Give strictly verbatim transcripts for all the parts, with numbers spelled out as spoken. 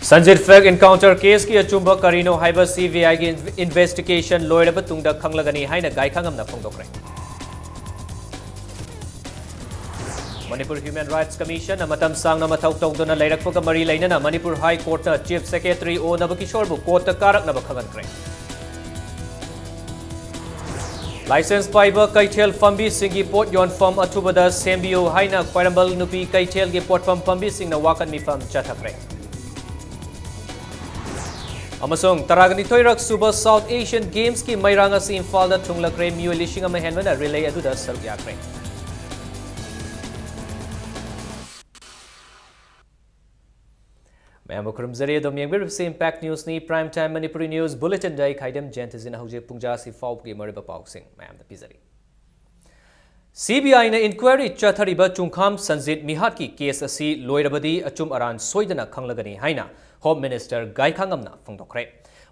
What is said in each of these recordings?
ꯁꯟꯖꯤꯠ ꯐꯦꯛ ꯏꯟꯀꯥꯎꯟꯇꯔ ꯀꯦꯁꯀꯤ ꯑꯆꯨꯝꯕ ꯀꯔꯤꯅꯣ ꯍꯥꯏꯕ ꯁꯤ ꯕꯤ ꯑꯥꯏꯒꯤ ꯏꯟꯚꯦꯁꯇꯤꯒꯦꯁꯟ ꯂꯣꯏꯔꯕ ꯇꯨꯡꯗ ꯈꯪꯂꯒꯅꯤ ꯍꯥꯏꯅ ꯒꯥꯏꯈꯥꯉꯝꯅ ꯐꯣꯡꯗꯣꯛꯈ꯭ꯔꯦ꯫ ꯃꯅꯤꯄꯨꯔ ꯍ꯭ꯌꯨꯃꯦꯟ ꯔꯥꯏꯠꯁ ꯀꯃꯤꯁꯟꯅ ꯃꯇꯝ ꯁꯥꯡꯅ ꯃꯊꯧ ꯇꯧꯗꯨꯅ ꯂꯩꯔꯛꯄꯒ ꯃꯔꯤ ꯂꯩꯅꯅ ꯃꯅꯤꯄꯨꯔ ꯍꯥꯏ ꯀꯣꯔꯠꯇ ꯆꯤꯐ ꯁꯦꯀ꯭ꯔꯦꯇꯔꯤ ꯑꯣ ꯅꯕꯀꯤꯁꯣꯔꯕꯨ ꯀꯣꯔꯠꯇ ꯀꯥꯔꯛꯅꯕ ꯈꯪꯍꯟꯈ꯭ꯔꯦ꯫ ꯂꯥꯏꯁꯦꯟꯁ ꯄꯥꯏꯕ ꯀꯩꯊꯦꯜ ꯐꯝꯕꯤꯁꯤꯡꯒꯤ ꯄꯣꯠ ꯌꯣꯟꯐꯝ ꯑꯊꯨꯕꯗ ꯁꯦꯝꯕꯤꯌꯨ ꯍꯥꯏꯅ ꯈ꯭ꯋꯥꯏꯔꯝꯕꯟ ꯅꯨꯄꯤ ꯀꯩꯊꯦꯜꯒꯤ ꯄꯣꯠꯐꯝ ꯐꯝꯕꯤꯁꯤꯡꯅ ꯋꯥꯀꯠ ꯃꯤꯐꯝ ꯆꯠꯊꯈ꯭ꯔꯦ꯫ ꯑꯃꯁꯨꯡ ꯇꯔꯥꯅꯤꯊꯣꯏꯔꯛ ꯁꯨꯕ ꯁꯥꯎꯠ ꯑꯦꯁꯤꯌꯟ ꯒꯦꯝꯁꯀꯤ ꯃꯩꯔꯥ ꯉꯁꯤ ꯏꯝꯐꯥꯜꯗ ꯊꯨꯡꯂꯈ꯭ꯔꯦ꯫ ꯃꯤꯑꯣꯏ ꯂꯤꯁꯤꯡ ꯑꯃ ꯍꯦꯟꯕꯅ ꯔꯤꯂꯦ ꯑꯗꯨꯗ ꯁꯔꯨꯛ ꯌꯥꯈ꯭ꯔꯦ꯫ ꯃꯌꯥꯝꯕꯨ ꯈꯨꯔꯨꯝꯖꯔꯤ꯫ ꯑꯗꯨꯝ ꯌꯦꯡꯕꯤꯔꯤꯕꯁꯤ ꯏꯝꯄꯦꯛ ꯅ꯭ꯌꯨꯁꯅꯤ꯫ ꯄ꯭ꯔꯥꯏꯝ ꯇꯥꯏꯝ ꯃꯅꯤꯄꯨꯔꯤ ꯅ꯭ꯌꯨꯁ ꯕꯨꯂꯦꯇꯤꯟꯗ ꯑꯩ ꯈꯥꯏꯗꯦꯝ ꯖꯌꯟꯇꯖꯤꯅ ꯍꯧꯖꯤꯛ ꯄꯨꯡꯖꯥ ꯑꯁꯤ ꯐꯥꯎꯕꯒꯤ ꯃꯔꯨꯑꯣꯏꯕ ꯄꯥꯎꯁꯤꯡ ꯃꯌꯥꯝꯗ ꯄꯤꯖꯔꯤ꯫ ꯁꯤ ꯕꯤ ꯑꯥꯏꯅ ꯏꯟꯀ꯭ꯋꯥꯏꯔꯤ ꯆꯠꯊꯔꯤꯕ ꯆꯨꯡꯈꯥꯝ ꯁꯟꯖꯤꯠ ꯃꯤꯍꯥꯠꯀꯤ ꯀꯦꯁ ꯑꯁꯤ ꯂꯣꯏꯔꯕꯗꯤ ꯑꯆꯨꯝ ꯑꯔꯥꯟ ꯁꯣꯏꯗꯅ ꯈꯪꯂꯒꯅꯤ ꯍꯥꯏꯅ ꯍꯣꯝ ꯃꯤꯅꯤꯁꯇꯔ ꯒꯥꯏꯈꯥꯉꯝꯅ ꯐꯣꯡꯗꯣꯛꯈ꯭ꯔꯦ꯫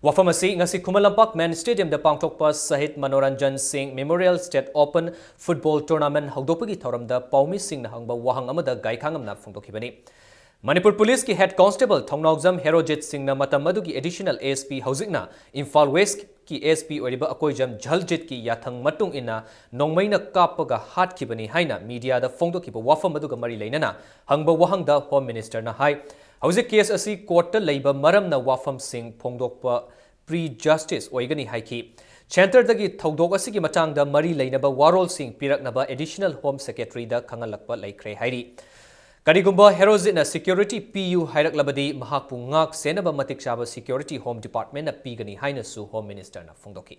ꯋꯥꯐꯝ ꯑꯁꯤ ꯉꯁꯤ ꯈꯨꯃꯟ ꯂꯝꯄꯥꯛ ꯃꯦꯟ ꯁ꯭ꯇꯦꯗꯤꯌꯝꯗ ꯄꯥꯡꯊꯣꯛꯄ Shahid Manoranjan Singh memorial state open football tournament ꯍꯧꯗꯣꯛꯄꯒꯤ ꯊꯧꯔꯝꯗ ꯄꯥꯎꯃꯤꯁꯤꯡꯅ ꯍꯪꯕ ꯋꯥꯍꯪ ꯑꯃꯗ ꯒꯥꯏꯈꯥꯉꯝꯅ ꯐꯣꯡꯗꯣꯛꯈꯤꯕꯅꯤ꯫ ꯃꯅꯤꯄꯨꯔ ꯄꯨꯂꯤꯁꯀꯤ ꯍꯦꯗ ꯀꯣꯟꯁꯇꯦꯕꯜ ꯊꯧꯅꯥꯎꯖꯝ ꯍꯦꯔꯣꯖꯤꯠ ꯁꯤꯡꯅ ꯃꯇꯝ ꯑꯗꯨꯒꯤ ꯑꯦꯗꯤꯁꯅꯦꯜ ꯑꯦꯁ ꯄꯤ, ꯍꯧꯖꯤꯛꯅ ꯏꯝꯐꯥꯜ ꯋꯦꯁ꯭ꯠꯀꯤ ꯑꯦꯁ ꯄꯤ ꯑꯣꯏꯔꯤꯕ ꯑꯀꯣꯏꯖꯝ ꯖꯜꯖꯤꯠꯀꯤ ꯌꯥꯊꯪ ꯃꯇꯨꯡ ꯏꯟꯅ ꯅꯣꯡꯃꯩꯅ ꯀꯥꯞꯄꯒ ꯍꯥꯠꯈꯤꯕꯅꯤ ꯍꯥꯏꯅ ꯃꯤꯗꯤꯌꯥꯗ ꯐꯣꯡꯗꯣꯛꯈꯤꯕ ꯋꯥꯐꯝ ꯑꯗꯨꯒ ꯃꯔꯤ ꯂꯩꯅꯅ ꯍꯪꯕ ꯋꯥꯍꯪꯗ ꯍꯣꯝ ꯃꯤꯅꯤꯁꯇꯔꯅ ꯍꯥꯏ, ꯍꯧꯖꯤꯛ ꯀꯦꯁ ꯑꯁꯤ ꯀꯣꯔꯠꯇ ꯂꯩꯕ ꯃꯔꯝꯅ ꯋꯥꯐꯝꯁꯤꯡ ꯐꯣꯡꯗꯣꯛꯄ ꯄ꯭ꯔꯤꯖꯁꯇꯤꯁ ꯑꯣꯏꯒꯅꯤ ꯍꯥꯏꯈꯤ꯫ ꯁꯦꯟꯇꯔꯗꯒꯤ ꯊꯧꯗꯣꯛ ꯑꯁꯤꯒꯤ ꯃꯇꯥꯡꯗ ꯃꯔꯤ ꯂꯩꯅꯕ ꯋꯥꯔꯣꯜꯁꯤꯡ ꯄꯤꯔꯛꯅꯕ ꯑꯦꯗꯤꯁꯅꯦꯜ ꯍꯣꯝ ꯁꯦꯀ꯭ꯔꯦꯇꯔꯤꯗ ꯈꯪꯍꯜꯂꯛꯄ ꯂꯩꯈ꯭ꯔꯦ ꯍꯥꯏꯔꯤ꯫ ꯀꯔꯤꯒꯨꯝꯕ ꯍꯦꯔꯣꯖꯤꯠꯅ ꯁꯦꯀ꯭ꯌꯨꯔꯤꯇꯤ ꯄꯤꯌꯨ ꯍꯥꯏꯔꯛꯂꯕꯗꯤ ꯃꯍꯥꯛꯄꯨ ꯉꯥꯛ ꯁꯦꯟꯅꯕ ꯃꯇꯤꯛ ꯆꯥꯕ ꯁꯦꯀ꯭ꯌꯨꯔꯤꯇꯤ ꯍꯣꯝ ꯗꯤꯄꯥꯔꯠꯃꯦꯟꯠꯅ ꯄꯤꯒꯅꯤ ꯍꯥꯏꯅꯁꯨ ꯍꯣꯝ ꯃꯤꯅꯤꯁꯇꯔꯅ ꯐꯣꯡꯗꯣꯛꯈꯤ꯫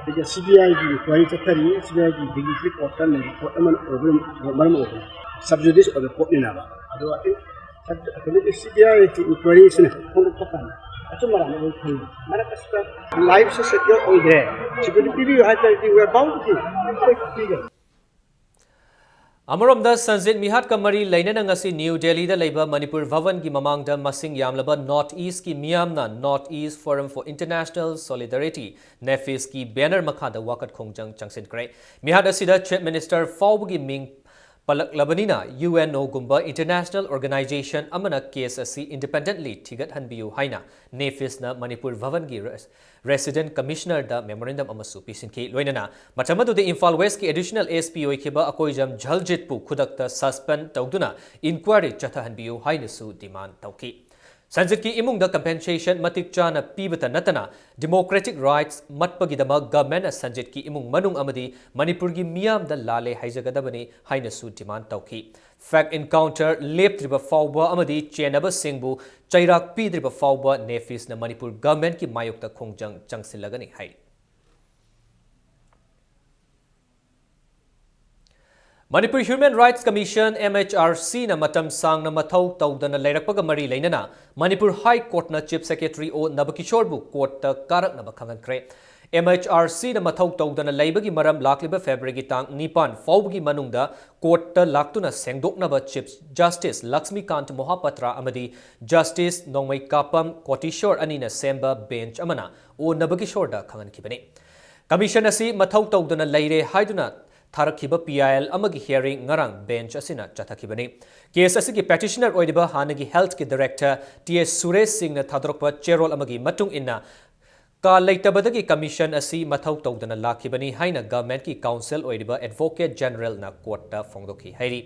ꯑꯗꯨꯒ ꯁꯤ ꯕꯤ ꯑꯥꯏꯒꯤ ꯏꯟꯀ꯭ꯋꯥꯏꯔꯤ ꯆꯠꯊꯔꯤ꯫ ꯁꯤ ꯕꯤ ꯑꯥꯏꯒꯤ ꯗꯤꯒ꯭ꯔꯤ ꯊ꯭ꯔꯤ ꯀꯣꯔꯠꯇ ꯂꯩꯕ ꯄꯣꯠ ꯑꯃꯅ ꯑꯣꯏꯕꯅ ꯃꯔꯝ ꯑꯣꯏꯗꯅ ꯁꯕ ꯖꯨꯗꯤꯁ ꯑꯣꯏꯕ ꯄꯣꯠꯅꯤꯅꯕ꯫ ꯑꯗꯣ ꯑꯩ ꯁꯕ-, ꯍꯧꯖꯤꯛꯀꯤ ꯁꯤ ꯕꯤ ꯑꯥꯏꯒꯤ ꯏꯟꯀ꯭ꯋꯥꯏꯔꯤꯁꯤꯅ ꯐꯣꯡꯗꯣꯛꯄ ꯀꯥꯟꯗ ꯑꯆꯨꯝ ꯑꯔꯥꯟ ꯑꯗꯨꯝ ꯈꯪꯉꯤ꯫ ꯃꯔꯛ ꯑꯁꯤꯗ ꯂꯥꯏꯐꯁꯦ ꯁꯦꯀ꯭ꯌꯣꯔ ꯑꯣꯏꯗ꯭ꯔꯦ, ꯁꯦꯀ꯭ꯌꯨꯔꯤꯇꯤ ꯄꯤꯕꯤꯌꯨ ꯍꯥꯏ ꯇꯥꯔꯗꯤ we are bound to give, ꯑꯩꯈꯣꯏ ꯄꯤꯒꯅꯤ꯫ ꯑꯃꯔꯣꯝꯗ ꯁꯟꯖꯤꯠ ꯃꯤꯍꯥꯠꯀ ꯃꯔꯤ ꯂꯩꯅꯅ ꯉꯁꯤ ꯅ꯭ꯌꯨ ꯗꯦꯜꯂꯤꯗ ꯂꯩꯕ ꯃꯅꯤꯄꯨꯔ ꯚꯕꯟꯒꯤ ꯃꯃꯥꯡꯗ ꯃꯁꯤꯡ ꯌꯥꯝꯂꯕ ꯅꯣꯔꯠ ꯏꯁ꯭ꯠꯀꯤ ꯃꯤꯌꯥꯝꯅ North East Forum for International Solidarity, ꯅꯦꯐꯤꯁꯀꯤ ꯕꯦꯅꯔ ꯃꯈꯥꯗ ꯋꯥꯀꯠ ꯈꯣꯡꯖꯪ ꯆꯪꯁꯤꯟꯈ꯭ꯔꯦ꯫ ꯃꯤꯍꯥꯠ ꯑꯁꯤꯗ ꯆꯤꯐ ꯃꯤꯅꯤꯁꯇꯔ ꯐꯥꯎꯕꯒꯤ ꯃꯤꯡ ꯄꯜꯂꯛꯂꯕꯅꯤꯅ UNOꯒꯨꯝꯕ international organization ꯑꯃꯅ case ꯑꯁꯤ independently ꯊꯤꯒꯠꯍꯟꯕꯤꯌꯨ ꯍꯥꯏꯅ NEFISꯅ ꯃꯅꯤꯄꯨꯔ ꯚꯕꯟꯒꯤ res-, resident commissionerꯗ memorandum ꯑꯃꯁꯨ ꯄꯤꯁꯤꯟꯈꯤ꯫ ꯂꯣꯏꯅꯅ ꯃꯇꯝ ꯑꯗꯨꯗ ꯏꯝꯐꯥꯜ Westꯀꯤ additional SP ꯑꯣꯏꯈꯤꯕ ꯑꯀꯣꯏꯖꯝ ꯖꯜꯖꯤꯠꯄꯨ ꯈꯨꯗꯛꯇ suspend ꯇꯧꯗꯨꯅ inquiry ꯆꯠꯊꯍꯟꯕꯤꯌꯨ ꯍꯥꯏꯅꯁꯨ demand ꯇꯧꯈꯤ꯫ ꯁꯟꯖꯤꯠꯀꯤ ꯏꯃꯨꯡꯗ compensation ꯃꯇꯤꯛ ꯆꯥꯅ ꯄꯤꯕꯇ ꯅꯠꯇꯅ democratic rights ꯃꯠꯄꯒꯤꯗꯃꯛ governmentꯅ ꯁꯟꯖꯤꯠꯀꯤ ꯏꯃꯨꯡ ꯃꯅꯨꯡ ꯑꯃꯗꯤ ꯃꯅꯤꯄꯨꯔꯒꯤ ꯃꯤꯌꯥꯝꯗ ꯂꯥꯜꯂꯦ ꯍꯥꯏꯖꯒꯗꯕꯅꯤ ꯍꯥꯏꯅꯁꯨ demand ꯇꯧꯈꯤ꯫ Fact encounter ꯂꯦꯞꯇ꯭ꯔꯤꯕ ꯐꯥꯎꯕ ꯑꯃꯗꯤ ꯆꯦꯟꯅꯕꯁꯤꯡꯕꯨ ꯆꯩꯔꯥꯛ ꯄꯤꯗ꯭ꯔꯤꯕ ꯐꯥꯎꯕ NEFISꯅ ꯃꯅꯤꯄꯨꯔ governmentꯀꯤ ꯃꯥꯌꯣꯛꯇ ꯈꯣꯡꯖꯪ ꯆꯪꯁꯤꯜꯂꯒꯅꯤ ꯍꯥꯏꯔꯤ꯫ ꯃꯅꯤꯄꯨꯔ Human Rights Commission, MHRCꯅ ꯃꯇꯝ ꯁꯥꯡꯅ ꯃꯊꯧ ꯇꯧꯗꯅ ꯂꯩꯔꯛꯄꯒ ꯃꯔꯤ ꯂꯩꯅꯅ Manipur High Courtꯅ Chief Secretary O ꯅꯕꯀꯤꯁꯣꯔꯕꯨ courtꯇ ꯀꯥꯔꯛꯅꯕ ꯈꯪꯍꯟꯈ꯭ꯔꯦ꯫ MHRCꯅ ꯃꯊꯧ ꯇꯧꯗꯅ ꯂꯩꯕꯒꯤ ꯃꯔꯝ ꯂꯥꯛꯂꯤꯕ February ꯇꯥꯡ ꯅꯤꯄꯥꯟ ꯐꯥꯎꯕꯒꯤ ꯃꯅꯨꯡꯗ courtꯇ ꯂꯥꯛꯇꯨꯅ ꯁꯦꯡꯗꯣꯛꯅꯕ Chief Justice ꯂꯛꯁꯃꯤꯀꯥꯟꯇ ꯃꯣꯍꯥꯄꯥꯇ꯭ꯔ ꯑꯃꯗꯤ Justice ꯅꯣꯡꯃꯩꯀꯥꯄꯝ ꯀꯣꯇꯤꯁꯣꯔ ꯑꯅꯤꯅ ꯁꯦꯝꯕ bench ꯑꯃꯅ O ꯅꯕꯀꯤꯁꯣꯔꯗ ꯈꯪꯍꯟꯈꯤꯕꯅꯤ꯫ Commission ꯑꯁꯤ ꯃꯊꯧ ꯇꯧꯗꯅ ꯂꯩꯔꯦ ꯍꯥꯏꯗꯨꯅ ꯊꯥꯔꯛꯈꯤꯕ PIL ꯑꯃꯒꯤ hearing ꯉꯔꯥꯡ bench ꯑꯁꯤꯅ ꯆꯠꯊꯈꯤꯕꯅꯤ꯫ Case ꯑꯁꯤꯒꯤ petitioner ꯑꯣꯏꯔꯤꯕ ꯍꯥꯟꯅꯒꯤ healthꯀꯤ director T S ꯁꯨꯔꯦꯁ ꯁꯤꯡꯅ ꯊꯥꯗꯣꯔꯛꯄ ꯆꯦꯔꯣꯜ ꯑꯃꯒꯤ ꯃꯇꯨꯡ ꯏꯟꯅ, ꯀꯥ ꯂꯩꯇꯕꯗꯒꯤ commission ꯑꯁꯤ ꯃꯊꯧ ꯇꯧꯗꯅ ꯂꯥꯛꯈꯤꯕꯅꯤ ꯍꯥꯏꯅ governmentꯀꯤ counsel ꯑꯣꯏꯔꯤꯕ Advocate Generalꯅ courtꯇ ꯐꯣꯡꯗꯣꯛꯈꯤ ꯍꯥꯏꯔꯤ꯫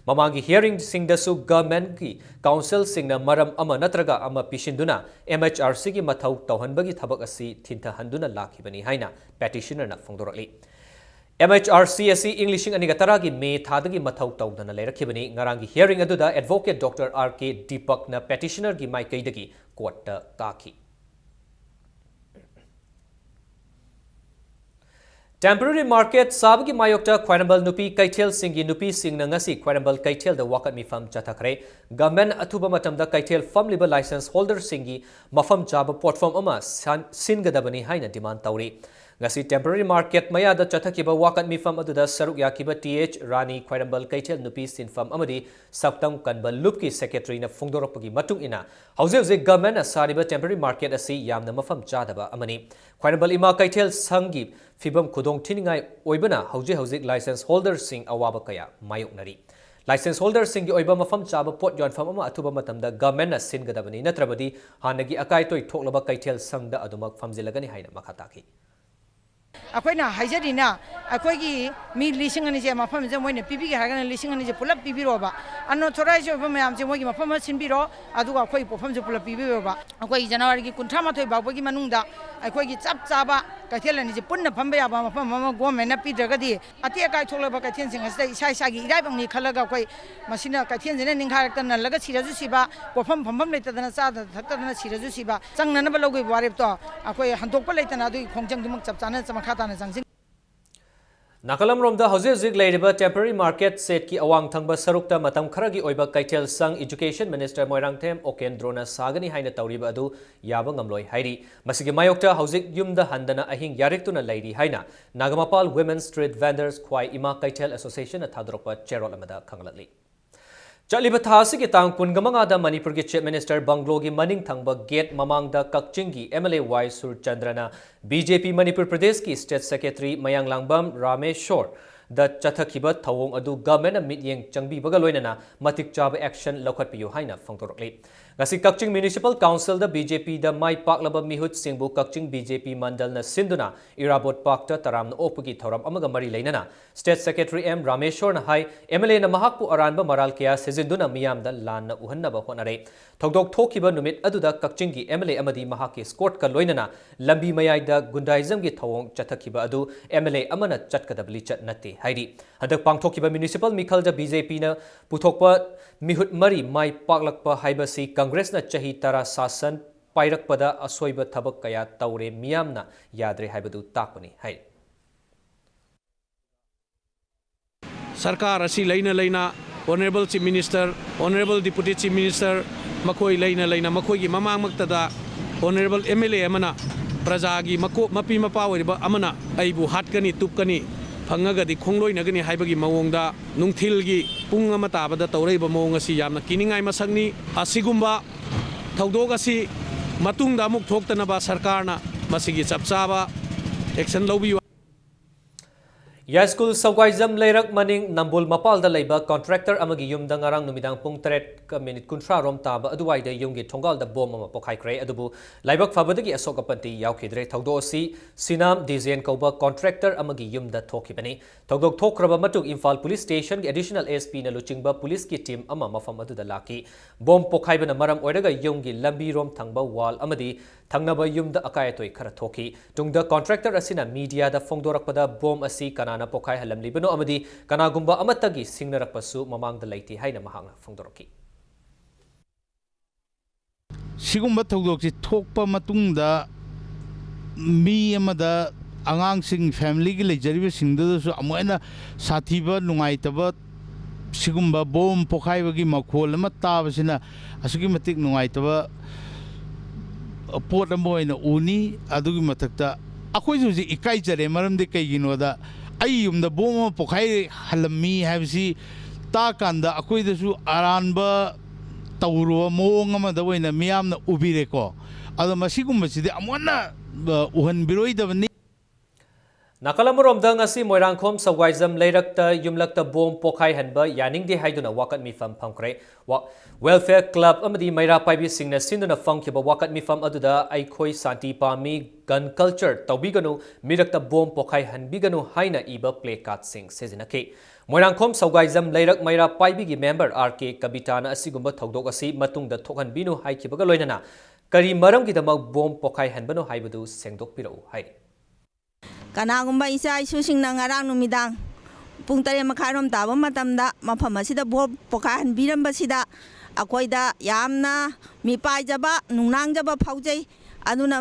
ꯃꯃꯥꯡꯒꯤ hearingꯁꯤꯡꯗꯁꯨ governmentꯀꯤ counselꯁꯤꯡꯅ ꯃꯔꯝ ꯑꯃ ꯅꯠꯇ꯭ꯔꯒ ꯑꯃ ꯄꯤꯁꯤꯟꯗꯨꯅ MHRCꯒꯤ ꯃꯊꯧ ꯇꯧꯍꯟꯕꯒꯤ ꯊꯕꯛ ꯑꯁꯤ ꯊꯤꯟꯊꯍꯟꯗꯨꯅ ꯂꯥꯛꯈꯤꯕꯅꯤ ꯍꯥꯏꯅ petitionerꯅ ꯐꯣꯡꯗꯣꯔꯛꯂꯤ꯫ MHRC ꯑꯁꯤ ꯏꯪ ꯂꯤꯁꯤꯡ ꯑꯅꯤꯒ ꯇꯔꯥꯒꯤ May ꯊꯥꯗꯒꯤ ꯃꯊꯧ ꯇꯧꯗꯅ ꯂꯩꯔꯛꯈꯤꯕꯅꯤ꯫ ꯉꯔꯥꯡꯒꯤ hearing ꯑꯗꯨꯗ Advocate Doctor R K ꯗꯤꯄꯛꯅ petitionerꯒꯤ ꯃꯥꯏꯀꯩꯗꯒꯤ courtꯇ ꯀꯥꯈꯤ꯫ Temporary market ꯁꯥꯕꯒꯤ ꯃꯥꯌꯣꯛꯇ ꯈ꯭ꯋꯥꯏꯔꯝꯕꯟ ꯅꯨꯄꯤ ꯀꯩꯊꯦꯜꯁꯤꯡꯒꯤ ꯅꯨꯄꯤꯁꯤꯡꯅ ꯉꯁꯤ ꯈ꯭ꯋꯥꯏꯔꯝꯕꯟ ꯀꯩꯊꯦꯜꯗ ꯋꯥꯀꯠ ꯃꯤꯐꯝ ꯆꯠꯊꯈ꯭ꯔꯦ꯫ Government ꯑꯊꯨꯕ ꯃꯇꯝꯗ ꯀꯩꯊꯦꯜ ꯐꯝꯂꯤꯕ licence holderꯁꯤꯡꯒꯤ ꯃꯐꯝ ꯆꯥꯕ ꯄꯣꯠꯐꯝ ꯑꯃ ꯁꯥꯟ-, ꯁꯤꯟꯒꯗꯕꯅꯤ ꯍꯥꯏꯅ demand ꯇꯧꯔꯤ꯫ ꯉꯁꯤ temporary market ꯃꯌꯥꯗ ꯆꯠꯊꯈꯤꯕ ꯋꯥꯀꯠ ꯃꯤꯐꯝ ꯑꯗꯨꯗ ꯁꯔꯨꯛ ꯌꯥꯈꯤꯕ ꯇꯤ ꯑꯩꯆ ꯔꯥꯅꯤ ꯈ꯭ꯋꯥꯏꯔꯝꯕꯜ ꯀꯩꯊꯦꯜ ꯅꯨꯄꯤ ꯁꯤꯟꯐꯝ ꯑꯃꯗꯤ ꯁꯛꯇꯝ ꯀꯟꯕ ꯂꯨꯞꯀꯤ secretaryꯅ ꯐꯣꯡꯗꯣꯔꯛꯄꯒꯤ ꯃꯇꯨꯡ ꯏꯟꯅ, ꯍꯧꯖꯤꯛ ꯍꯧꯖꯤꯛ governmentꯅ ꯁꯥꯔꯤꯕ temporary market ꯑꯁꯤ ꯌꯥꯝꯅ ꯃꯐꯝ ꯆꯥꯗꯕ ꯑꯃꯅꯤ꯫ ꯈ꯭ꯋꯥꯏꯔꯝꯕꯜ ꯏꯃꯥ ꯀꯩꯊꯦꯜ ꯁꯪꯒꯤ ꯐꯤꯕꯝ ꯈꯨꯗꯣꯡ ꯊꯤꯅꯤꯡꯉꯥꯏ ꯑꯣꯏꯕꯅ ꯍꯧꯖꯤꯛ ꯍꯧꯖꯤꯛ licence holderꯁꯤꯡ ꯑꯋꯥꯕ ꯀꯌꯥ ꯃꯥꯌꯣꯛꯅꯔꯤ꯫ Licence holderꯁꯤꯡꯒꯤ ꯑꯣꯏꯕ ꯃꯐꯝ ꯆꯥꯕ ꯄꯣꯠ ꯌꯣꯟꯐꯝ ꯑꯃ ꯑꯊꯨꯕ ꯃꯇꯝꯗ governmentꯅ ꯁꯤꯟꯒꯗꯕꯅꯤ, ꯅꯠꯇ꯭ꯔꯕꯗꯤ ꯍꯥꯟꯅꯒꯤ ꯑꯀꯥꯏ ꯑꯇꯣꯏ ꯊꯣꯛꯂꯕ ꯀꯩꯊꯦꯜ ꯁꯪꯗ ꯑꯗꯨꯃꯛ ꯐꯝꯖꯤꯜꯂꯒꯅꯤ ꯍꯥꯏꯅ ꯃꯈꯥ ꯇꯥꯈꯤ꯫ ꯑꯩꯈꯣꯏꯅ ꯍꯥꯏꯖꯔꯤꯅ, ꯑꯩꯈꯣꯏꯒꯤ ꯃꯤ ꯂꯤꯁꯤꯡ ꯑꯅꯤꯁꯦ ꯃꯐꯝꯁꯤꯗ ꯃꯣꯏꯅ ꯄꯤꯕꯤꯒꯦ ꯍꯥꯏꯔꯒꯅ ꯂꯤꯁꯤꯡ ꯑꯅꯤꯁꯦ ꯄꯨꯂꯞ ꯄꯤꯕꯤꯔꯣꯕ꯫ Unauthorized ꯑꯣꯏꯕ ꯃꯌꯥꯝꯁꯦ ꯃꯣꯏꯒꯤ ꯃꯐꯝ ꯑꯃ ꯁꯤꯟꯕꯤꯔꯣ, ꯑꯗꯨꯒ ꯑꯩꯈꯣꯏꯒꯤ ꯄꯣꯠꯐꯝꯁꯨ ꯄꯨꯂꯞ ꯄꯤꯕꯤꯔꯣꯕ꯫ ꯑꯩꯈꯣꯏ January ꯀꯨꯟꯊ꯭ꯔꯥ ꯃꯥꯊꯣꯏ ꯐꯥꯎꯕꯒꯤ ꯃꯅꯨꯡꯗ ꯑꯩꯈꯣꯏꯒꯤ ꯆꯞ ꯆꯥꯕ ꯀꯩꯊꯦꯜ ꯑꯅꯤꯁꯦ ꯄꯨꯟꯅ ꯐꯝꯕ ꯌꯥꯕ ꯃꯐꯝ ꯑꯃ governmentꯅ ꯄꯤꯗ꯭ꯔꯒꯗꯤ, ꯑꯇꯦꯛ ꯑꯀꯥꯏ ꯊꯣꯛꯂꯕ ꯀꯩꯊꯦꯜꯁꯤꯡ ꯑꯁꯤꯗ ꯏꯁꯥ ꯏꯁꯥꯒꯤ ꯏꯔꯥꯏꯕꯛꯅꯤ ꯈꯜꯂꯒ ꯑꯩꯈꯣꯏ ꯃꯁꯤꯅ ꯀꯩꯊꯦꯜꯁꯤꯅ ꯅꯤꯡꯈꯥꯏꯔꯛꯇꯅ ꯅꯜꯂꯒ ꯁꯤꯔꯁꯨ ꯁꯤꯕ, ꯄꯣꯠꯐꯝ ꯐꯝꯐꯝ ꯂꯩꯇꯗꯅ ꯆꯥꯗꯅ ꯊꯛꯇꯗꯅ ꯁꯤꯔꯁꯨ ꯁꯤꯕ, ꯆꯪꯅꯅꯕ ꯂꯧꯈꯤꯕ ꯋꯥꯔꯦꯞꯇꯣ ꯑꯩꯈꯣꯏ ꯍꯟꯗꯣꯛꯄ ꯂꯩꯇꯅ ꯑꯗꯨꯒꯤ ꯈꯣꯡꯖꯪꯗꯨꯃꯛ ꯆꯞ ꯆꯥꯅ ꯃꯈꯥ ꯇꯥꯅ ꯆꯪꯁꯤꯟ ꯅꯥꯀꯜ ꯑꯃꯔꯣꯝꯗ, ꯍꯧꯖꯤꯛ ꯍꯧꯖꯤꯛ ꯂꯩꯔꯤꯕ temporary market shedꯀꯤ ꯑꯋꯥꯡ ꯊꯪꯕ ꯁꯔꯨꯛꯇ ꯃꯇꯝ ꯈꯔꯒꯤ ꯑꯣꯏꯕ ꯀꯩꯊꯦꯜ ꯁꯪ Education Minister ꯃꯣꯏꯔꯥꯡꯊꯦꯝ ꯎꯀꯦꯟꯗ꯭ꯔꯣꯅ ꯁꯥꯒꯅꯤ ꯍꯥꯏꯅ ꯇꯧꯔꯤꯕ ꯑꯗꯨ ꯌꯥꯕ ꯉꯝꯂꯣꯏ ꯍꯥꯏꯔꯤ꯫ ꯃꯁꯤꯒꯤ ꯃꯥꯌꯣꯛꯇ ꯍꯧꯖꯤꯛ ꯌꯨꯝꯗ ꯍꯟꯗꯅ ꯑꯍꯤꯡ ꯌꯥꯔꯦꯛꯇꯨꯅ ꯂꯩꯔꯤ ꯍꯥꯏꯅ Nagamappal Women Street Vendors ꯈ꯭ꯋꯥꯏ ꯏꯃꯥ ꯀꯩꯊꯦꯜ Associationꯅ ꯊꯥꯗꯣꯔꯛꯄ ꯆꯦꯔꯣꯜ ꯑꯃꯗ ꯈꯪꯂꯛꯂꯤ꯫ ꯆꯠꯂꯤꯕ ꯊꯥ ꯑꯁꯤꯒꯤ ꯇꯥꯡ ꯀꯨꯟꯃꯉꯥꯗ ꯃꯅꯤꯄꯨꯔꯒꯤ Chief Minister bungalow ꯒꯤ ꯃꯅꯤꯡ ꯊꯪꯕ gate ꯃꯃꯥꯡꯗ ꯀꯛꯆꯤꯡꯒꯤ M L A Y ꯁꯨꯔꯆꯟꯗ꯭ꯔꯅ B J P Manipur ꯄ꯭ꯔꯗꯦꯁꯀꯤ State Secretary ꯃꯌꯥꯡꯂꯥꯡꯕꯝ ꯔꯥꯃꯦꯁꯣꯔꯗ ꯆꯠꯊꯈꯤꯕ ꯊꯧꯑꯣꯡ ꯑꯗꯨ governmentꯅ ꯃꯤꯠꯌꯦꯡ ꯆꯪꯕꯤꯕꯒ ꯂꯣꯏꯅꯅ ꯃꯇꯤꯛ ꯆꯥꯕ action ꯂꯧꯈꯠꯄꯤꯌꯨ ꯍꯥꯏꯅ ꯐꯣꯡꯗꯣꯔꯛꯂꯤ꯫ ꯉꯁꯤ ꯀꯛꯆꯤꯡ Municipal Councilꯗ B J Pꯗ ꯃꯥꯏ ꯄꯥꯛꯂꯕ ꯃꯤꯍꯨꯠꯁꯤꯡꯕꯨ ꯀꯛꯆꯤꯡ B J P ꯃꯟꯗꯜꯅ ꯁꯤꯟꯗꯨꯅ ꯏꯔꯥꯕꯣꯠ parkꯇ ꯇꯔꯥꯝꯅ ꯑꯣꯛꯄꯒꯤ ꯊꯧꯔꯝ ꯑꯃꯒ ꯃꯔꯤ ꯂꯩꯅꯅ State Secretary ꯑꯦꯝ ꯔꯥꯃꯦꯁꯣꯔꯅ ꯍꯥꯏ, M L Aꯅ ꯃꯍꯥꯛꯄꯨ ꯑꯔꯥꯟꯕ ꯃꯔꯥꯜ ꯀꯌꯥ ꯁꯤꯖꯤꯟꯗꯨꯅ ꯃꯤꯌꯥꯝꯗ ꯂꯥꯟꯅ ꯎꯍꯟꯅꯕ ꯍꯣꯠꯅꯔꯦ꯫ ꯊꯧꯗꯣꯛ ꯊꯣꯛꯈꯤꯕ ꯅꯨꯃꯤꯠ ꯑꯗꯨꯗ ꯀꯛꯆꯤꯡꯒꯤ M L A ꯑꯃꯗꯤ ꯃꯍꯥꯛꯀꯤ escortꯀ ꯂꯣꯏꯅꯅ ꯂꯝꯕꯤ ꯃꯌꯥꯏꯗ gundaismꯒꯤ ꯊꯧꯑꯣꯡ ꯆꯠꯊꯈꯤꯕ ꯑꯗꯨ M L A ꯑꯃꯅ ꯆꯠꯀꯗꯕ ꯂꯤꯆꯠ ꯅꯠꯇꯦ ꯍꯥꯏꯔꯤ꯫ ꯍꯟꯗꯛ ꯄꯥꯡꯊꯣꯛꯈꯤꯕ municipal ꯃꯤꯈꯜꯗ B J Pꯅ ꯄꯨꯊꯣꯛꯄ ꯃꯤꯍꯨꯠ ꯃꯔꯤ ꯃꯥꯏ ꯄꯥꯛꯂꯛꯄ ꯍꯥꯏꯕꯁꯤ Congressꯅ ꯆꯍꯤ ꯇꯔꯥ ꯁꯥꯁꯟ ꯄꯥꯏꯔꯛꯄꯗ ꯑꯁꯣꯏꯕ ꯊꯕꯛ ꯀꯌꯥ ꯇꯧꯔꯦ, ꯃꯤꯌꯥꯝꯅ ꯌꯥꯗ꯭ꯔꯦ ꯍꯥꯏꯕꯗꯨ ꯇꯥꯛꯄꯅꯤ ꯍꯥꯏꯔꯤ꯫ ꯁꯔꯀꯥꯔ ꯑꯁꯤ ꯂꯩꯅ ꯂꯩꯅ Honourable Chief Minister, Honourable Deputy Chief Minister, ꯃꯈꯣꯏ ꯂꯩꯅ ꯂꯩꯅ ꯃꯈꯣꯏꯒꯤ ꯃꯃꯥꯡꯃꯛꯇꯗ Honourable M L A ꯑꯃꯅ ꯄ꯭ꯔꯖꯥꯒꯤ ꯃꯀꯣꯛ, ꯃꯄꯤ ꯃꯄꯥ ꯑꯣꯏꯔꯤꯕ ꯑꯃꯅ ꯑꯩꯕꯨ ꯍꯥꯠꯀꯅꯤ, ꯇꯨꯞꯀꯅꯤ, ꯐꯪꯉꯒꯗꯤ ꯈꯣꯡꯂꯣꯏꯅꯒꯅꯤ ꯍꯥꯏꯕꯒꯤ ꯃꯑꯣꯡꯗ ꯅꯨꯡꯊꯤꯜꯒꯤ ꯄꯨꯡ ꯑꯃ ꯇꯥꯕꯗ ꯇꯧꯔꯛꯏꯕ ꯃꯑꯣꯡ ꯑꯁꯤ ꯌꯥꯝꯅ ꯀꯤꯅꯤꯡꯉꯥꯏ ꯃꯁꯛꯅꯤ꯫ ꯑꯁꯤꯒꯨꯝꯕ ꯊꯧꯗꯣꯛ ꯑꯁꯤ ꯃꯇꯨꯡꯗ ꯑꯃꯨꯛ ꯊꯣꯛꯇꯅꯕ ꯁꯔꯀꯥꯔꯅ ꯃꯁꯤꯒꯤ ꯆꯞ ꯆꯥꯕ action ꯂꯧꯕꯤꯌꯨ꯫ ꯌꯥꯏꯁ꯭ꯀꯨꯜ ꯁꯧꯒꯥꯏꯖꯝ ꯂꯩꯔꯛ ꯃꯅꯤꯡ ꯅꯝꯕꯣꯜ ꯃꯄꯥꯜꯗ ꯂꯩꯕ contractor ꯑꯃꯒꯤ ꯌꯨꯝꯗ ꯉꯔꯥꯡ ꯅꯨꯃꯤꯗꯥꯡ ꯄꯨꯡ ꯇꯔꯦꯠꯀ ꯃꯤꯅꯤꯠ ꯀꯨꯟꯊ꯭ꯔꯥ ꯔꯣꯝ ꯇꯥꯕ ꯑꯗꯨꯋꯥꯏꯗ ꯌꯨꯝꯒꯤ ꯊꯣꯡꯒꯥꯜꯗ ꯕꯣꯝ ꯑꯃ ꯄꯣꯈꯥꯏꯈ꯭ꯔꯦ꯫ ꯑꯗꯨꯕꯨ ꯂꯥꯏꯕꯛ ꯐꯕꯗꯒꯤ ꯑꯁꯣꯛ ꯑꯄꯟꯗꯤ ꯌꯥꯎꯈꯤꯗ꯭ꯔꯦ꯫ ꯊꯧꯗꯣꯛ ꯑꯁꯤ ꯁꯤꯅꯥꯝ ꯗꯤꯖꯦꯟ ꯀꯧꯕ contractor ꯑꯃꯒꯤ ꯌꯨꯝꯗ ꯊꯣꯛꯈꯤꯕꯅꯤ꯫ ꯊꯧꯗꯣꯛ ꯊꯣꯛꯈ꯭ꯔꯕ ꯃꯇꯨꯡ ꯏꯝꯐꯥꯜ police stationꯒꯤ additional S Pꯅ ꯂꯨꯆꯤꯡꯕ policeꯀꯤ team ꯑꯃ ꯃꯐꯝ ꯑꯗꯨꯗ ꯂꯥꯛꯈꯤ꯫ ꯕꯣꯝ ꯄꯣꯈꯥꯏꯕꯅ ꯃꯔꯝ ꯑꯣꯏꯔꯒ ꯌꯨꯝꯒꯤ ꯂꯝꯕꯤꯔꯣꯝ ꯊꯪꯕ wall ꯑꯃꯗꯤ ꯊꯪꯅꯕ ꯌꯨꯝꯗ ꯑꯀꯥꯏ ꯑꯇꯣꯏ ꯈꯔ ꯊꯣꯛꯈꯤ꯫ ꯇꯨꯡꯗ contractor ꯑꯁꯤꯅ mediaꯗ ꯐꯣꯡꯗꯣꯔꯛꯄꯗ ꯕꯣꯝ ꯑꯁꯤ ꯀꯅꯥꯅ ꯄꯣꯈꯥꯏꯍꯜꯂꯝꯂꯤꯕꯅꯣ ꯑꯃꯗꯤ ꯀꯅꯥꯒꯨꯝꯕ ꯑꯃꯠꯇꯒꯤ ꯁꯤꯡꯅꯔꯛꯄꯁꯨ ꯃꯃꯥꯡꯗ ꯂꯩꯇꯦ ꯍꯥꯏꯅ ꯃꯍꯥꯛꯅ ꯐꯣꯡꯗꯣꯔꯛꯈꯤ꯫ ꯁꯤꯒꯨꯝꯕ ꯊꯧꯗꯣꯛꯁꯤ ꯊꯣꯛꯄ ꯃꯇꯨꯡꯗ ꯃꯤ ꯑꯃꯗ, ꯑꯉꯥꯡꯁꯤꯡ, familyꯒꯤ ꯂꯩꯖꯔꯤꯕꯁꯤꯡꯗꯨꯗꯁꯨ ꯑꯃꯨꯛ ꯍꯦꯟꯅ ꯁꯥꯊꯤꯕ, ꯅꯨꯡꯉꯥꯏꯇꯕ, ꯁꯤꯒꯨꯝꯕ ꯕꯣꯝ ꯄꯣꯈꯥꯏꯕꯒꯤ ꯃꯈꯣꯜ ꯑꯃ ꯇꯥꯕꯁꯤꯅ ꯑꯁꯨꯛꯀꯤ ꯃꯇꯤꯛ ꯅꯨꯡꯉꯥꯏꯇꯕ ꯄꯣꯠ ꯑꯃ ꯑꯣꯏꯅ ꯎꯅꯤ꯫ ꯑꯗꯨꯒꯤ ꯃꯊꯛꯇ ꯑꯩꯈꯣꯏꯁꯨ ꯍꯧꯖꯤꯛ ꯏꯀꯥꯏꯖꯔꯦ꯫ ꯃꯔꯝꯗꯤ ꯀꯩꯒꯤꯅꯣꯗ, ꯑꯩ ꯌꯨꯝꯗ ꯕꯣꯝ ꯑꯃ ꯄꯣꯈꯥꯏꯍꯜꯂꯝꯃꯤ ꯍꯥꯏꯕꯁꯤ ꯇꯥꯀꯥꯟꯗ ꯑꯩꯈꯣꯏꯗꯁꯨ ꯑꯔꯥꯟꯕ ꯇꯧꯔꯨꯕ ꯃꯑꯣꯡ ꯑꯃꯗ ꯑꯣꯏꯅ ꯃꯤꯌꯥꯝꯅ ꯎꯕꯤꯔꯦꯀꯣ꯫ ꯑꯗꯣ ꯃꯁꯤꯒꯨꯝꯕꯁꯤꯗꯤ ꯑꯃꯨꯛ ꯍꯟꯅ, ꯑ, ꯎꯍꯟꯕꯤꯔꯣꯏꯗꯕꯅꯤ꯫ ꯅꯥꯀꯜ ꯑꯃꯔꯣꯝꯗ, ꯉꯁꯤ ꯃꯣꯏꯔꯥꯡꯈꯣꯝ ꯁꯧꯒꯥꯏꯖꯝ ꯂꯩꯔꯛꯇ ꯌꯨꯝꯂꯛꯇ ꯕꯣꯝ ꯄꯣꯈꯥꯏꯍꯟꯕ ꯌꯥꯅꯤꯡꯗꯦ ꯍꯥꯏꯗꯨꯅ ꯋꯥꯀꯠ ꯃꯤꯐꯝ ꯐꯝꯈ꯭ꯔꯦ꯫ ꯋꯥ-, Welfare Club ꯑꯃꯗꯤ ꯃꯩꯔꯥ ꯄꯥꯏꯕꯤꯁꯤꯡꯅ ꯁꯤꯟꯗꯨꯅ ꯐꯝꯈꯤꯕ ꯋꯥꯀꯠ ꯃꯤꯐꯝ ꯑꯗꯨꯗ "ꯑꯩꯈꯣꯏ ꯁꯥꯟꯇꯤ ꯄꯥꯝꯃꯤ, gun culture ꯇꯧꯕꯤꯒꯅꯨ, ꯃꯤꯔꯛꯇ ꯕꯣꯝ ꯄꯣꯈꯥꯏꯍꯟꯕꯤꯒꯅꯨ" ꯍꯥꯏꯅ ꯏꯕ placardꯁꯤꯡ ꯁꯤꯖꯤꯟꯅꯈꯤ꯫ ꯃꯣꯏꯔꯥꯡꯈꯣꯝ ꯁꯧꯒꯥꯏꯖꯝ ꯂꯩꯔꯛ ꯃꯩꯔꯥ ꯄꯥꯏꯕꯤꯒꯤ member R K ꯀꯕꯤꯇꯥꯅ ꯑꯁꯤꯒꯨꯝꯕ ꯊꯧꯗꯣꯛ ꯑꯁꯤ ꯃꯇꯨꯡꯗ ꯊꯣꯛꯍꯟꯕꯤꯅꯨ ꯍꯥꯏꯈꯤꯕꯒ ꯂꯣꯏꯅꯅ ꯀꯔꯤ ꯃꯔꯝꯒꯤꯗꯃꯛ ꯕꯣꯝ ꯄꯣꯈꯥꯏꯍꯟꯕꯅꯣ ꯍꯥꯏꯕꯗꯨ ꯁꯦꯡꯗꯣꯛꯄꯤꯔꯛꯎ ꯍꯥꯏꯔꯤ꯫ ꯀꯅꯥꯒꯨꯝꯕ ꯏꯆꯥ ꯏꯁꯨꯁꯤꯡꯅ ꯉꯔꯥꯡ ꯅꯨꯃꯤꯗꯥꯡ ꯄꯨꯡ ꯇꯔꯦꯠ ꯃꯈꯥꯏꯔꯣꯝ ꯇꯥꯕ ꯃꯇꯝꯗ ꯃꯐꯝ ꯑꯁꯤꯗ ꯕꯣꯝ ꯄꯣꯈꯥꯏꯍꯟꯕꯤꯔꯝꯕꯁꯤꯗ ꯑꯩꯈꯣꯏꯗ ꯌꯥꯝꯅ ꯃꯤꯄꯥꯏꯖꯕ, ꯅꯨꯡꯅꯥꯡꯖꯕ ꯐꯥꯎꯖꯩ꯫ ꯑꯗꯨꯅ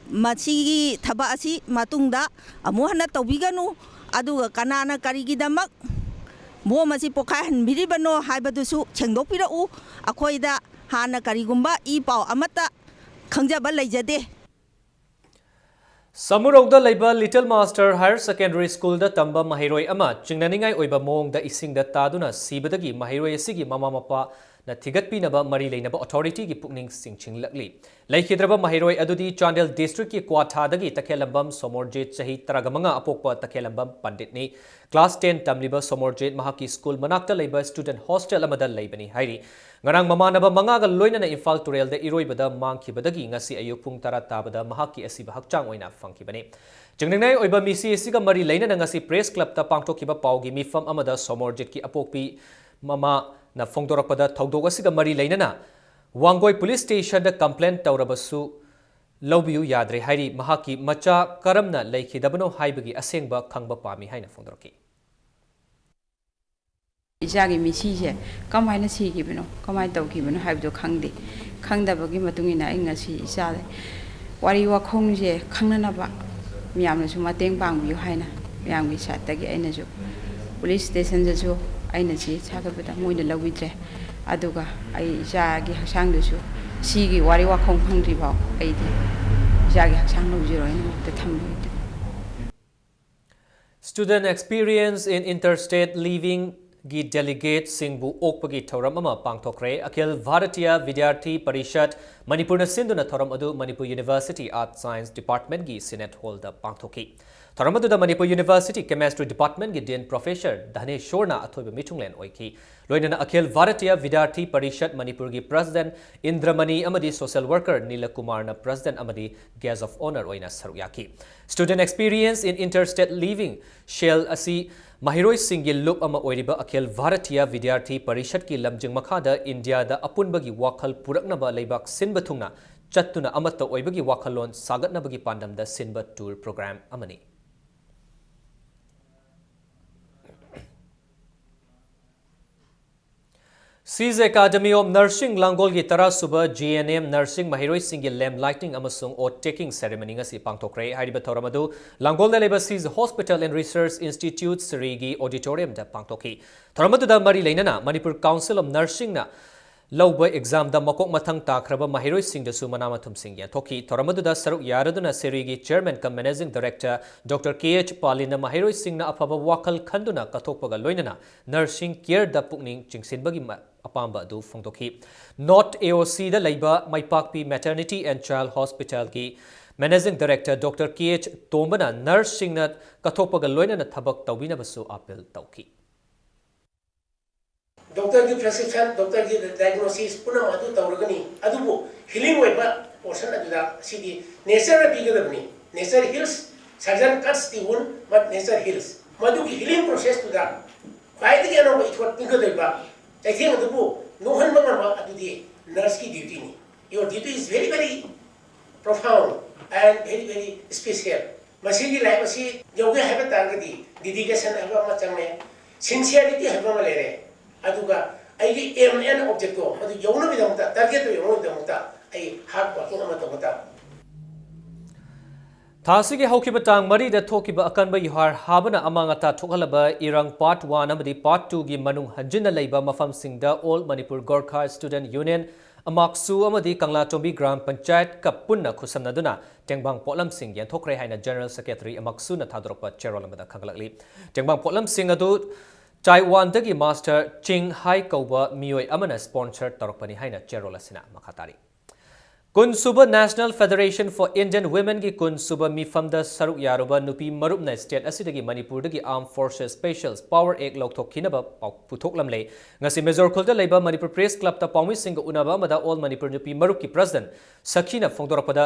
ꯃꯁꯤꯒꯤ ꯊꯕꯛ ꯑꯁꯤ ꯃꯇꯨꯡꯗ ꯑꯃꯨꯛ ꯍꯟꯅ ꯇꯧꯕꯤꯒꯅꯨ꯫ ꯑꯗꯨꯒ ꯀꯅꯥꯅ ꯀꯔꯤꯒꯤꯗꯃꯛ ꯕꯣꯝ ꯑꯁꯤ ꯄꯣꯈꯥꯏꯍꯟꯕꯤꯔꯤꯕꯅꯣ ꯍꯥꯏꯕꯗꯨꯁꯨ ꯁꯦꯡꯗꯣꯛꯄꯤꯔꯛꯎ꯫ ꯑꯩꯈꯣꯏꯗ ꯍꯥꯟꯅ ꯀꯔꯤꯒꯨꯝꯕ ꯏ ꯄꯥꯎ ꯑꯃꯠꯇ ꯈꯪꯖꯕ ꯂꯩꯖꯗꯦ꯫ ꯁꯃꯨꯔꯧꯗ ꯂꯩꯕ Little Master Higher Secondary Schoolꯗ ꯇꯝꯕ ꯃꯍꯩꯔꯣꯏ ꯑꯃ ꯆꯤꯡꯅꯅꯤꯡꯉꯥꯏ ꯑꯣꯏꯕ ꯃꯑꯣꯡꯗ ꯏꯁꯤꯡꯗ ꯇꯥꯗꯨꯅ ꯁꯤꯕꯗꯒꯤ ꯃꯍꯩꯔꯣꯏ ꯑꯁꯤꯒꯤ ꯃꯃꯥ ꯃꯄꯥꯅ ꯊꯤꯒꯠꯄꯤꯅꯕ ꯃꯔꯤ ꯂꯩꯅꯕ authorityꯒꯤ ꯄꯨꯛꯅꯤꯡ ꯆꯤꯡꯁꯤꯜꯂꯛꯂꯤ꯫ ꯂꯩꯈꯤꯗ꯭ꯔꯕ ꯃꯍꯩꯔꯣꯏ ꯑꯗꯨꯗꯤ ꯆꯥꯟꯗꯦꯜ districtꯀꯤ ꯀ꯭ꯋꯥꯊꯥꯗꯒꯤ ꯇꯈꯦꯜꯂꯝꯕꯝ ꯁꯣꯃꯣꯔꯖꯤꯠ, ꯆꯍꯤ ꯇꯔꯥꯃꯉꯥ, ꯑꯄꯣꯛꯄ ꯇꯈꯦꯜꯂꯝꯕꯝ ꯄꯟꯗꯤꯠꯅꯤ꯫ Class ten ꯇꯝꯂꯤꯕ ꯁꯣꯃꯣꯔꯖꯤꯠ ꯃꯍꯥꯛꯀꯤ school ꯃꯅꯥꯛꯇ ꯂꯩꯕ student hostel ꯑꯃꯗ ꯂꯩꯕꯅꯤ ꯍꯥꯏꯔꯤ꯫ ꯉꯔꯥꯡ ꯃꯃꯥꯟꯅꯕ ꯃꯉꯥꯒ ꯂꯣꯏꯅꯅ ꯏꯝꯐꯥꯜ ꯇꯨꯔꯦꯜꯗ ꯏꯔꯣꯏꯕꯗ ꯃꯥꯡꯈꯤꯕꯗꯒꯤ ꯉꯁꯤ ꯑꯌꯨꯛ ꯄꯨꯡ ꯇꯔꯥ ꯇꯥꯕꯗ ꯃꯍꯥꯛꯀꯤ ꯑꯁꯤꯕ ꯍꯛꯆꯥꯡ ꯑꯣꯏꯅ ꯐꯪꯈꯤꯕꯅꯤ꯫ ꯆꯤꯡꯅꯅꯤꯡꯉꯥꯏ ꯑꯣꯏꯕ ꯃꯤꯁꯤ ꯑꯁꯤꯒ ꯃꯔꯤ ꯂꯩꯅꯅ ꯉꯁꯤ press clubꯇ ꯄꯥꯡꯊꯣꯛꯈꯤꯕ ꯄꯥꯎꯒꯤ ꯃꯤꯐꯝ ꯑꯃꯗ ꯁꯣꯃꯣꯔꯖꯤꯠꯀꯤ ꯑꯄꯣꯛꯄꯤ ꯃꯃꯥꯅ ꯐꯣꯡꯗꯣꯔꯛꯄꯗ ꯊꯧꯗꯣꯛ ꯑꯁꯤꯒ ꯃꯔꯤ ꯂꯩꯅꯅ ꯋꯥꯡꯒꯣꯏ police stationꯗ complaint ꯇꯧꯔꯕꯁꯨ ꯂꯧꯕꯤꯌꯨ ꯌꯥꯗ꯭ꯔꯦ ꯍꯥꯏꯔꯤ꯫ ꯃꯍꯥꯛꯀꯤ ꯃꯆꯥ ꯀꯔꯝꯅ ꯂꯩꯈꯤꯗꯕꯅꯣ ꯍꯥꯏꯕꯒꯤ ꯑꯁꯦꯡꯕ ꯈꯪꯕ ꯄꯥꯝꯃꯤ ꯍꯥꯏꯅ ꯐꯣꯡꯗꯣꯔꯛꯈꯤ꯫ ꯏꯆꯥꯒꯤ ꯃꯤꯁꯤꯁꯦ ꯀꯃꯥꯏꯅ ꯁꯤꯈꯤꯕꯅꯣ, ꯀꯃꯥꯏꯅ ꯇꯧꯈꯤꯕꯅꯣ ꯍꯥꯏꯕꯗꯣ ꯈꯪꯗꯦ꯫ ꯈꯪꯗꯕꯒꯤ ꯃꯇꯨꯡ ꯏꯟꯅ ꯑꯩ ꯉꯁꯤ ꯏꯆꯥ ꯋꯥꯔꯤ ꯋꯥꯈꯣꯡꯁꯦ ꯈꯪꯅꯅꯕ ꯃꯌꯥꯝꯅꯁꯨ ꯃꯇꯦꯡ ꯄꯥꯡꯕꯤꯌꯨ ꯍꯥꯏꯅ ꯃꯌꯥꯝꯒꯤ sideꯇꯒꯤ ꯑꯩꯅꯁꯨ police stationꯗꯁꯨ ꯑꯩꯅ ꯆꯦ ꯊꯥꯒꯠꯄꯗ ꯃꯣꯏꯅ ꯂꯧꯕꯤꯗ꯭ꯔꯦ꯫ ꯑꯗꯨꯒ ꯑꯩ ꯏꯆꯥꯒꯤ ꯍꯛꯆꯥꯡꯗꯨꯁꯨ ꯁꯤꯒꯤ ꯋꯥꯔꯤ ꯋꯥꯈꯣꯡ ꯐꯪꯗ꯭ꯔꯤꯐꯥꯎ ꯑꯩꯗꯤ ꯏꯆꯥꯒꯤ ꯍꯛꯆꯥꯡ ꯂꯧꯖꯔꯣꯏꯅ ꯃꯣꯠꯇ ꯊꯝꯕꯤꯕꯗ꯫ Student Experience in Interstate Livingꯒꯤ delegateꯁꯤꯡꯕꯨ ꯑꯣꯛꯄꯒꯤ ꯊꯧꯔꯝ ꯑꯃ ꯄꯥꯡꯊꯣꯛꯈ꯭ꯔꯦ꯫ ꯑꯈꯤꯜ ꯚꯥꯔꯇꯤꯌꯥ ꯚꯤꯗ꯭ꯌꯥꯔꯊꯤ ꯄꯔꯤꯁꯠ ꯃꯅꯤꯄꯨꯔꯅ ꯁꯤꯟꯗꯨꯅ ꯊꯧꯔꯝ ꯑꯗꯨ Manipur University Art Science Departmentꯀꯤ Senate Hallꯗ ꯄꯥꯡꯊꯣꯛꯈꯤ꯫ ꯊꯧꯔꯝ ꯑꯗꯨꯗ Manipur University Chemistry Departmentꯀꯤ Dean Professor ꯙꯅꯦꯁꯣꯔꯅ ꯑꯊꯣꯏꯕ ꯃꯤꯊꯨꯡꯂꯦꯟ ꯑꯣꯏꯈꯤ꯫ ꯂꯣꯏꯅꯅ ꯑꯈꯤꯜ ꯚꯥꯔꯇꯤꯌꯥ ꯚꯤꯗ꯭ꯌꯥꯔꯊꯤ ꯄꯔꯤꯁꯠ ꯃꯅꯤꯄꯨꯔꯒꯤ President ꯏꯟꯗ꯭ꯔꯃꯅꯤ ꯑꯃꯗꯤ social worker ꯅꯤꯂꯀꯨꯃꯥꯔꯅ President ꯑꯃꯗꯤ Guest of Honour ꯑꯣꯏꯅ ꯁꯔꯨꯛ ꯌꯥꯈꯤ꯫ Student Experience in Interstate Living cell ꯑꯁꯤ ꯃꯍꯩꯔꯣꯏꯁꯤꯡꯒꯤ ꯂꯨꯞ ꯑꯃ ꯑꯣꯏꯔꯤꯕ ꯑꯈꯤꯜ ꯚꯥꯔꯇꯤꯌꯥ ꯚꯤꯗ꯭ꯌꯥꯔꯊꯤ ꯄꯔꯤꯁꯠꯀꯤ ꯂꯝꯖꯤꯡ ꯃꯈꯥꯗ ꯏꯟꯗꯤꯌꯥꯗ ꯑꯄꯨꯟꯕꯒꯤ ꯋꯥꯈꯜ ꯄꯨꯔꯛꯅꯕ ꯂꯩꯕꯥꯛ ꯁꯤꯟꯕ ꯊꯨꯡꯅ ꯆꯠꯇꯨꯅ ꯑꯃꯠꯇ ꯑꯣꯏꯕꯒꯤ ꯋꯥꯈꯜꯂꯣꯟ ꯁꯥꯒꯠꯅꯕꯒꯤ ꯄꯥꯟꯗꯝꯗ ꯁꯤꯟꯕ tour program ꯑꯃꯅꯤ꯫ She's Academy of Nursing ꯂꯥꯡꯒꯣꯜꯒꯤ ꯇꯔꯥ ꯁꯨꯕ G N M nursing ꯃꯍꯩꯔꯣꯏꯁꯤꯡꯒꯤ lamp lighting ꯑꯃꯁꯨꯡ oath taking ceremony ꯉꯁꯤ ꯄꯥꯡꯊꯣꯛꯈ꯭ꯔꯦ꯫ ꯍꯥꯏꯔꯤꯕ ꯊꯧꯔꯝ ꯑꯗꯨ ꯂꯥꯡꯒꯣꯜꯗ ꯂꯩꯕ She's Hospital and Research Institute ꯁꯤꯔꯤꯒꯤ auditoriumꯗ ꯄꯥꯡꯊꯣꯛꯈꯤ꯫ ꯊꯧꯔꯝ ꯑꯗꯨꯗ ꯃꯔꯤ ꯂꯩꯅꯅ Manipur Council of Nursingꯅ ꯂꯧꯕ ꯑꯦꯛꯖꯥꯝꯗ ꯃꯀꯣꯛ ꯃꯊꯪ ꯇꯥꯈ꯭ꯔꯕ ꯃꯍꯩꯔꯣꯏꯁꯤꯡꯗꯁꯨ ꯃꯅꯥ ꯃꯊꯨꯝꯁꯤꯡ ꯌꯦꯟꯊꯣꯛꯈꯤ꯫ ꯊꯧꯔꯝ ꯑꯗꯨꯗ ꯁꯔꯨꯛ ꯌꯥꯔꯗꯨꯅ ꯁꯦꯔꯤꯒꯤ ꯆꯦꯌꯔꯃꯦꯟ ꯀꯝ ꯃꯦꯅꯦꯖꯤꯡ ꯗꯥꯏꯔꯦꯛꯇꯔ ꯗꯣꯛꯇꯔ ꯀꯦ ꯑꯩꯆ ꯄꯥꯂꯤꯅ ꯃꯍꯩꯔꯣꯏꯁꯤꯡꯅ ꯑꯐꯕ ꯋꯥꯈꯜ ꯈꯟꯗꯨꯅ ꯀꯠꯊꯣꯛꯄꯒ ꯂꯣꯏꯅꯅ ꯅꯔꯁꯤꯡ ꯀꯦꯌꯔꯗ ꯄꯨꯛꯅꯤꯡ ꯆꯤꯡꯁꯤꯟꯕꯒꯤ ꯃ-, ꯑꯄꯥꯝꯕ ꯑꯗꯨ ꯐꯣꯡꯗꯣꯛꯈꯤ꯫ ꯅꯣꯔꯠ ꯑꯦ ꯑꯣ ꯁꯤꯗ ꯂꯩꯕ ꯃꯩꯄꯥꯛꯄꯤ ꯃꯦꯇꯔꯅꯤꯇꯤ ꯑꯦꯟ ꯆꯥꯏꯜ ꯍꯣꯁꯄꯤꯇꯥꯜꯒꯤ ꯃꯦꯅꯦꯖꯤꯡ ꯗꯥꯏꯔꯦꯛꯇꯔ ꯗꯣꯛꯇꯔ ꯀꯦ ꯑꯩꯆ ꯇꯣꯝꯕꯅ ꯅꯔꯁꯁꯤꯡꯅ ꯀꯠꯊꯣꯛꯄꯒ ꯂꯣꯏꯅꯅ ꯊꯕꯛ ꯇꯧꯕꯤꯅꯕꯁꯨ ꯑꯥꯄꯤꯜ ꯇꯧꯈꯤ꯫ ꯗꯣꯛꯇꯔꯒꯤ ꯄ꯭ꯔꯦꯁꯀ꯭ꯔꯤꯞꯁꯟ, ꯗꯣꯛꯇꯔꯒꯤ ꯗꯥꯏꯒꯅꯣꯁꯤꯁ ꯄꯨꯝꯅꯃꯛ ꯑꯗꯨ ꯇꯧꯔꯒꯅꯤ, ꯑꯗꯨꯕꯨ ꯍꯤꯂꯤꯡ ꯑꯣꯏꯕ ꯄꯣꯔꯁꯟ ꯑꯗꯨꯗ ꯁꯤꯗꯤ ꯅꯦꯆꯔꯅ ꯄꯤꯒꯗꯕꯅꯤ꯫ Nature heals, surgeon cuts the wound, but nature heals꯫ ꯃꯗꯨꯒꯤ ꯍꯤꯂꯤꯡ ꯄ꯭ꯔꯣꯁꯦꯁꯇꯨꯗ ꯈ꯭ꯋꯥꯏꯗꯒꯤ ꯑꯅꯧꯕ ꯏꯊꯣꯠ ꯄꯤꯒꯗꯧꯔꯤꯕ ꯆꯩꯊꯦꯡ ꯑꯗꯨꯕꯨ ꯅꯣꯛꯍꯟꯕ ꯉꯝꯕ ꯑꯗꯨꯗꯤ ꯅꯔꯁꯀꯤ ꯗ꯭ꯌꯨꯇꯤꯅꯤ꯫ Your duty is very, very profound and very, very special꯫ ꯃꯁꯤꯒꯤ ꯂꯥꯏꯔꯤꯛ ꯑꯁꯤ ꯌꯧꯒꯦ ꯍꯥꯏꯕ ꯇꯥꯔꯒꯗꯤ dedication ꯍꯥꯏꯕ ꯑꯃ ꯆꯪꯉꯦ, sincerity ꯍꯥꯏꯕ ꯑꯃ ꯂꯩꯔꯦ, ꯑꯗꯨꯒ ꯑꯩꯒꯤ aim and objectꯇꯣ ꯃꯗꯨ ꯌꯧꯅꯕꯒꯤꯗꯃꯛꯇ, targetꯇꯣ ꯌꯧꯅꯕꯒꯤꯗꯃꯛꯇ ꯑꯩ hard working ꯑꯃ ꯇꯧꯕ ꯇꯥꯕꯅꯤ꯫ ꯊꯥ ꯑꯁꯤꯒꯤ ꯍꯧꯈꯤꯕ ꯇꯥꯡ ꯃꯔꯤꯗ ꯊꯣꯛꯈꯤꯕ ꯑꯀꯟꯕ ꯌꯨꯍꯥꯔ ꯍꯥꯕꯅ ꯑꯃꯥꯡ ꯑꯇꯥ ꯊꯣꯛꯍꯜꯂꯕ ꯏꯔꯥꯡ part one ꯑꯃꯗꯤ part twoꯒꯤ ꯃꯅꯨꯡ ꯍꯟꯖꯤꯟꯅ ꯂꯩꯕ ꯃꯐꯝꯁꯤꯡꯗ All Manipur Gorkha Student Union, ꯑꯃꯥꯛꯁꯨ ꯑꯃꯗꯤ ꯀꯪꯂꯥꯇꯣꯝꯕꯤ ꯒ꯭ꯔꯥꯝ ꯄꯟꯆꯥꯌꯠꯀ ꯄꯨꯟꯅ ꯈꯨꯠꯁꯝꯅꯗꯨꯅ ꯇꯦꯡꯕꯥꯡ ꯄꯣꯠꯂꯝꯁꯤꯡ ꯌꯦꯟꯊꯣꯛꯈ꯭ꯔꯦ ꯍꯥꯏꯅ General Secretary ꯑꯃꯥꯛꯁꯨꯅ ꯊꯥꯗꯣꯔꯛꯄ ꯆꯦꯔꯣꯜ ꯑꯃꯗ ꯈꯪꯒꯠꯂꯛꯂꯤ꯫ ꯇꯦꯡꯕꯥꯡ ꯄꯣꯠꯂꯝꯁꯤꯡ ꯑꯗꯨ ꯇꯥꯏꯋꯥꯟꯗꯒꯤ Master Ching Hai ꯀꯧꯕ ꯃꯤꯑꯣꯏ ꯑꯃꯅ sponsor ꯇꯧꯔꯛꯄꯅꯤ ꯍꯥꯏꯅ ꯆꯦꯔꯣꯜ ꯑꯁꯤꯅ ꯃꯈꯥ ꯇꯥꯔꯤ꯫ ꯀꯨꯟ ꯁꯨꯕ National Federation for Indian Womenꯒꯤ ꯀꯨꯟ ꯁꯨꯕ ꯃꯤꯐꯝꯗ ꯁꯔꯨꯛ ꯌꯥꯔꯨꯕ ꯅꯨꯄꯤ ꯃꯔꯨꯞꯅ state ꯑꯁꯤꯗꯒꯤ ꯃꯅꯤꯄꯨꯔꯗꯒꯤ Armed Forces Special Power Act ꯂꯧꯊꯣꯛꯈꯤꯅꯕ ꯄꯥꯎ ꯄꯨꯊꯣꯛꯂꯝꯂꯦ꯫ ꯉꯁꯤ ꯃꯦꯖꯣꯔ ꯈꯨꯜꯗ ꯂꯩꯕ ꯃꯅꯤꯄꯨꯔ Press Clubꯇ ꯄꯥꯎꯃꯤꯁꯤꯡꯒ ꯎꯅꯕ ꯑꯃꯗ All Manipur ꯅꯨꯄꯤ ꯃꯔꯨꯞꯀꯤ President ꯁꯈꯤꯅ ꯐꯣꯡꯗꯣꯔꯛꯄꯗ,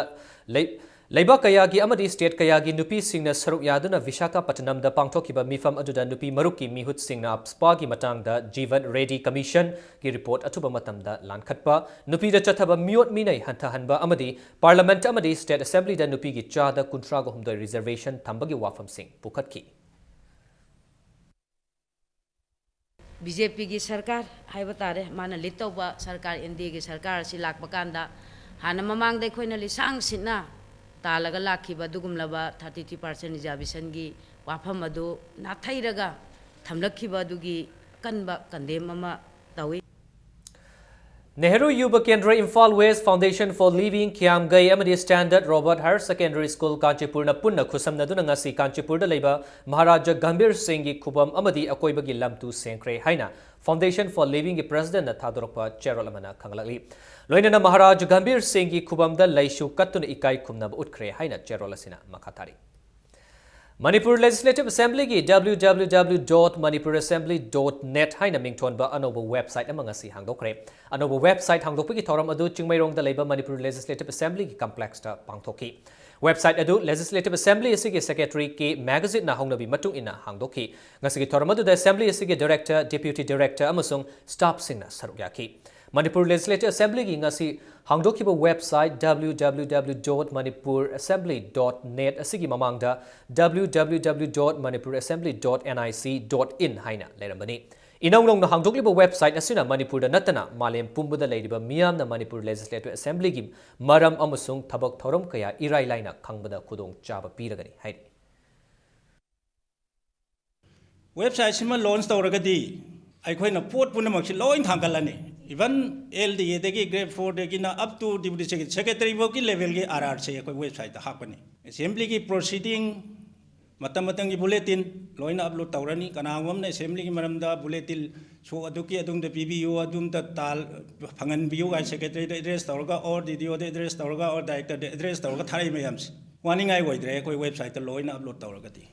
ꯂꯩ-, ꯂꯩꯕꯥꯛ ꯀꯌꯥꯒꯤ ꯑꯃꯗꯤ state ꯀꯌꯥꯒꯤ ꯅꯨꯄꯤꯁꯤꯡꯅ ꯁꯔꯨꯛ ꯌꯥꯗꯨꯅ ꯕꯤꯁꯥꯈꯥꯄꯠꯅꯝꯗ ꯄꯥꯡꯊꯣꯛꯈꯤꯕ ꯃꯤꯐꯝ ꯑꯗꯨꯗ ꯅꯨꯄꯤ ꯃꯔꯨꯞꯀꯤ ꯃꯤꯍꯨꯠꯁꯤꯡꯅ AFSPAꯒꯤ ꯃꯇꯥꯡꯗ Jeevan Reddy Commissionꯒꯤ report ꯑꯊꯨꯕ ꯃꯇꯝꯗ ꯂꯥꯟꯈꯠꯄ, ꯅꯨꯄꯤꯗ ꯆꯠꯊꯕ ꯃꯤꯑꯣꯠ ꯃꯤꯅꯩ ꯍꯟꯊꯍꯟꯕ ꯑꯃꯗꯤ Parliament ꯑꯃꯗꯤ State Assemblyꯗ ꯅꯨꯄꯤꯒꯤ ꯆꯥꯗ ꯀꯨꯟꯊ꯭ꯔꯥꯒ ꯍꯨꯝꯗꯣꯏ reservation ꯊꯝꯕꯒꯤ ꯋꯥꯐꯝꯁꯤꯡ ꯄꯨꯈꯠꯈꯤ꯫ ꯕꯤ ꯖꯦ ꯄꯤꯒꯤ ꯁꯔꯀꯥꯔ ꯍꯥꯏꯕ ꯇꯥꯔꯦ, ꯃꯥꯅ lead ꯇꯧꯕ ꯁꯔꯀꯥꯔ, ꯑꯦꯟ ꯗꯤ ꯑꯦꯒꯤ ꯁꯔꯀꯥꯔ ꯑꯁꯤ ꯂꯥꯛꯄ ꯀꯥꯟꯗ, ꯍꯥꯟꯅ ꯃꯃꯥꯡꯗ ꯑꯩꯈꯣꯏꯅ ꯂꯤꯁꯥꯡ ꯁꯤꯠꯅ ꯇꯥꯜꯂꯒ ꯂꯥꯛꯈꯤꯕ ꯑꯗꯨꯒꯨꯝꯂꯕ thirty three percent reservationꯒꯤ ꯋꯥꯐꯝ ꯑꯗꯨ ꯅꯥꯊꯩꯔꯒ ꯊꯝꯂꯛꯈꯤꯕ ꯑꯗꯨꯒꯤ ꯑꯀꯟꯕ condemn ꯑꯃ ꯇꯧꯏ꯫ Nehru Yuva Kendra Imphal west, Foundation for Living Khyamgei ꯑꯃꯗꯤ Standard Robert Higher Secondary School ꯀꯥꯟꯆꯤꯄꯨꯔꯅ ꯄꯨꯟꯅ ꯈꯨꯠꯁꯝꯅꯗꯨꯅ ꯉꯁꯤ ꯀꯥꯟꯆꯤꯄꯨꯔꯗ ꯂꯩꯕ ꯃꯍꯥꯔꯥꯖꯥ ꯒꯝꯚꯤꯔ ꯁꯤꯡꯒꯤ ꯈꯨꯕꯝ ꯑꯃꯗꯤ ꯑꯀꯣꯏꯕꯒꯤ ꯂꯝ ꯇꯨ ꯁꯦꯡꯈ꯭ꯔꯦ ꯍꯥꯏꯅ Foundation for Livingꯒꯤ Presidentꯅ ꯊꯥꯗꯣꯔꯛꯄ ꯆꯦꯔꯣꯜ ꯑꯃꯅ ꯈꯪꯂꯛꯂꯤ꯫ ꯂꯣꯏꯅꯅ ꯃꯍꯥꯔꯥꯖꯥ ꯒꯝꯚꯤꯔ ꯁꯤꯡꯒꯤ ꯈꯨꯕꯝꯗ ꯂꯩꯁꯨ ꯀꯠꯇꯨꯅ ꯏꯀꯥꯏ ꯈꯨꯝꯅꯕ ꯎꯠꯈ꯭ꯔꯦ ꯍꯥꯏꯅ ꯆꯦꯔꯣꯜ ꯑꯁꯤꯅ ꯃꯈꯥ ꯇꯥꯔꯤ꯫ Manipur Legislative Assemblyꯒꯤ W W W dot manipur assembly dot net ꯍꯥꯏꯅ ꯃꯤꯡꯊꯣꯟꯕ ꯑꯅꯧꯕ website ꯑꯃ ꯉꯁꯤ ꯍꯥꯡꯗꯣꯛꯈ꯭ꯔꯦ꯫ ꯑꯅꯧꯕ website ꯍꯥꯡꯗꯣꯛꯄꯒꯤ ꯊꯧꯔꯝ ꯑꯗꯨ ꯆꯤꯡꯃꯩꯔꯣꯡꯗ ꯂꯩꯕ ꯃꯅꯤꯄꯨꯔ Legislative Assemblyꯒꯤ complexꯇ ꯄꯥꯡꯊꯣꯛꯈꯤ꯫ Website ꯑꯗꯨ Legislative Assembly ꯑꯁꯤꯒꯤ Secretary ꯀꯦ ꯃꯦꯒꯖꯤꯠꯅ ꯍꯧꯅꯕꯤ ꯃꯇꯨꯡ ꯏꯟꯅ ꯍꯥꯡꯗꯣꯛꯈꯤ꯫ ꯉꯁꯤꯒꯤ ꯊꯧꯔꯝ ꯑꯗꯨꯗ Assembly ꯑꯁꯤꯒꯤ Director, Deputy Director ꯑꯃꯁꯨꯡ staffꯁꯤꯡꯅ ꯁꯔꯨꯛ ꯌꯥꯈꯤ꯫ ꯃꯅꯤꯄꯨꯔ Legislative Assemblyꯒꯤ ꯉꯁꯤ ꯍꯥꯡꯗꯣꯛꯈꯤꯕ website W W W dot manipur assembly dot net ꯑꯁꯤꯒꯤ ꯃꯃꯥꯡꯗ W W W dot manipur assembly dot N I C dot in ꯍꯥꯏꯅ ꯂꯩꯔꯝꯕꯅꯤ꯫ ꯏꯅꯧ ꯅꯧꯅ ꯍꯥꯡꯗꯣꯛꯂꯤꯕ website ꯑꯁꯤꯅ ꯃꯅꯤꯄꯨꯔꯗ ꯅꯠꯇꯅ ꯃꯥꯂꯦꯝ ꯄꯨꯝꯕꯗ ꯂꯩꯔꯤꯕ ꯃꯤꯌꯥꯝꯅ ꯃꯅꯤꯄꯨꯔ Legislative Assemblyꯒꯤ ꯃꯔꯝ ꯑꯃꯁꯨꯡ ꯊꯕꯛ ꯊꯧꯔꯝ ꯀꯌꯥ ꯏꯔꯥꯏ ꯂꯥꯏꯅ ꯈꯪꯕꯗ ꯈꯨꯗꯣꯡꯆꯥꯕ ꯄꯤꯔꯒꯅꯤ ꯍꯥꯏꯔꯤ꯫ Websiteꯁꯤꯃ launch ꯇꯧꯔꯒꯗꯤ ꯑꯩꯈꯣꯏꯅ ꯄꯣꯠ ꯄꯨꯝꯅꯃꯛꯁꯤ ꯂꯣꯏ ꯊꯥꯡꯒꯠꯂꯅꯤ꯫ Even L D Aꯗꯒꯤ grade fourꯗꯒꯤꯅ up to Deputy Secretary, Secretary ꯐꯥꯎꯒꯤ levelꯒꯤ R Rꯁꯦ ꯑꯩꯈꯣꯏ websiteꯇ ꯍꯥꯞꯀꯅꯤ꯫ Assemblyꯒꯤ proceeding, ꯃꯇꯝ ꯃꯇꯝꯒꯤ bulletin ꯂꯣꯏꯅ upload ꯇꯧꯔꯅꯤ꯫ ꯀꯅꯥꯒꯨꯝꯕ ꯑꯃꯅ Assemblyꯒꯤ ꯃꯔꯝꯗ bulletin ꯁꯣ ꯑꯗꯨꯒꯤ ꯑꯗꯨꯝꯗ ꯄꯤꯕꯤꯌꯨ, ꯑꯗꯨꯝꯗ ꯇꯥꯜ-, ꯐꯪꯍꯟꯕꯤꯌꯨ ꯀꯥꯏꯅ Secretaryꯗ address ꯇꯧꯔꯒ, or D D Oꯗ address ꯇꯧꯔꯒ, or Directorꯗ address ꯇꯧꯔꯒ ꯊꯥꯔꯛꯏ ꯃꯌꯥꯝꯁꯦ꯫ ꯋꯥꯅꯤꯡꯉꯥꯏ ꯑꯣꯏꯗ꯭ꯔꯦ ꯑꯩꯈꯣꯏ websiteꯇ ꯂꯣꯏꯅ upload ꯇꯧꯔꯒꯗꯤ꯫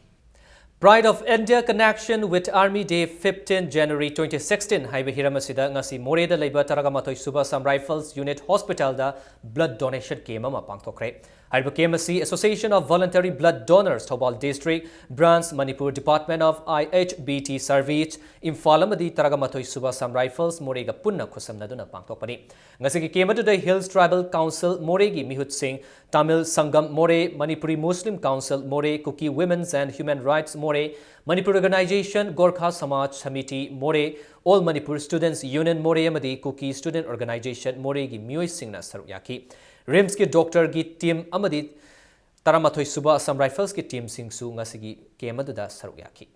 Pride of India Connection with Army Day, fifteen January twenty sixteen ꯍꯥꯏꯕ ꯍꯤꯔꯝ ꯑꯁꯤꯗ ꯉꯁꯤ ꯃꯣꯔꯦꯗ ꯂꯩꯕ ꯇꯔꯥꯒ ꯃꯥꯊꯣꯏ ꯁꯨꯕ Assam Rifles Unit Hospitalꯗ blood donation camp ꯑꯃ ꯄꯥꯡꯊꯣꯛꯈ꯭ꯔꯦ꯫ ꯍꯥꯏꯔꯤꯕ camp ꯑꯁꯤ Association of Voluntary Blood Donors, Thoubal District Branch, Manipur Department of I H B T Service, Imphal ꯑꯃꯗꯤ ꯇꯔꯥꯒ ꯃꯥꯊꯣꯏ ꯁꯨꯕ Assam Rifles ꯃꯣꯔꯦꯒ ꯄꯨꯟꯅ ꯈꯨꯠꯁꯝꯅꯗꯨꯅ ꯄꯥꯡꯊꯣꯛꯄꯅꯤ꯫ ꯉꯁꯤꯒꯤ camp ꯑꯗꯨꯗ Hills Tribal Council ꯃꯣꯔꯦꯒꯤ ꯃꯤꯍꯨꯠꯁꯤꯡ, Tamil Sangam Moreh, Manipuri Muslim Council Moreh, Kuki Women's and Human Rights Moreh, Manipur Organization Gorkha Samaj Samiti Moreh, All Manipur Students Union Moreh ꯑꯃꯗꯤ Kuki Student Organization Morehꯒꯤ ꯃꯤꯑꯣꯏꯁꯤꯡꯅ ꯁꯔꯨꯛ ꯌꯥꯈꯤ꯫ RIMSꯀꯤ doctorꯒꯤ team ꯑꯃꯗꯤ ꯇꯔꯥꯃꯥꯊꯣꯏ ꯁꯨꯕ Assam Riflesꯀꯤ teamꯁꯤꯡꯁꯨ ꯉꯁꯤꯒꯤ camp ꯑꯗꯨꯗ ꯁꯔꯨꯛ ꯌꯥꯈꯤ꯫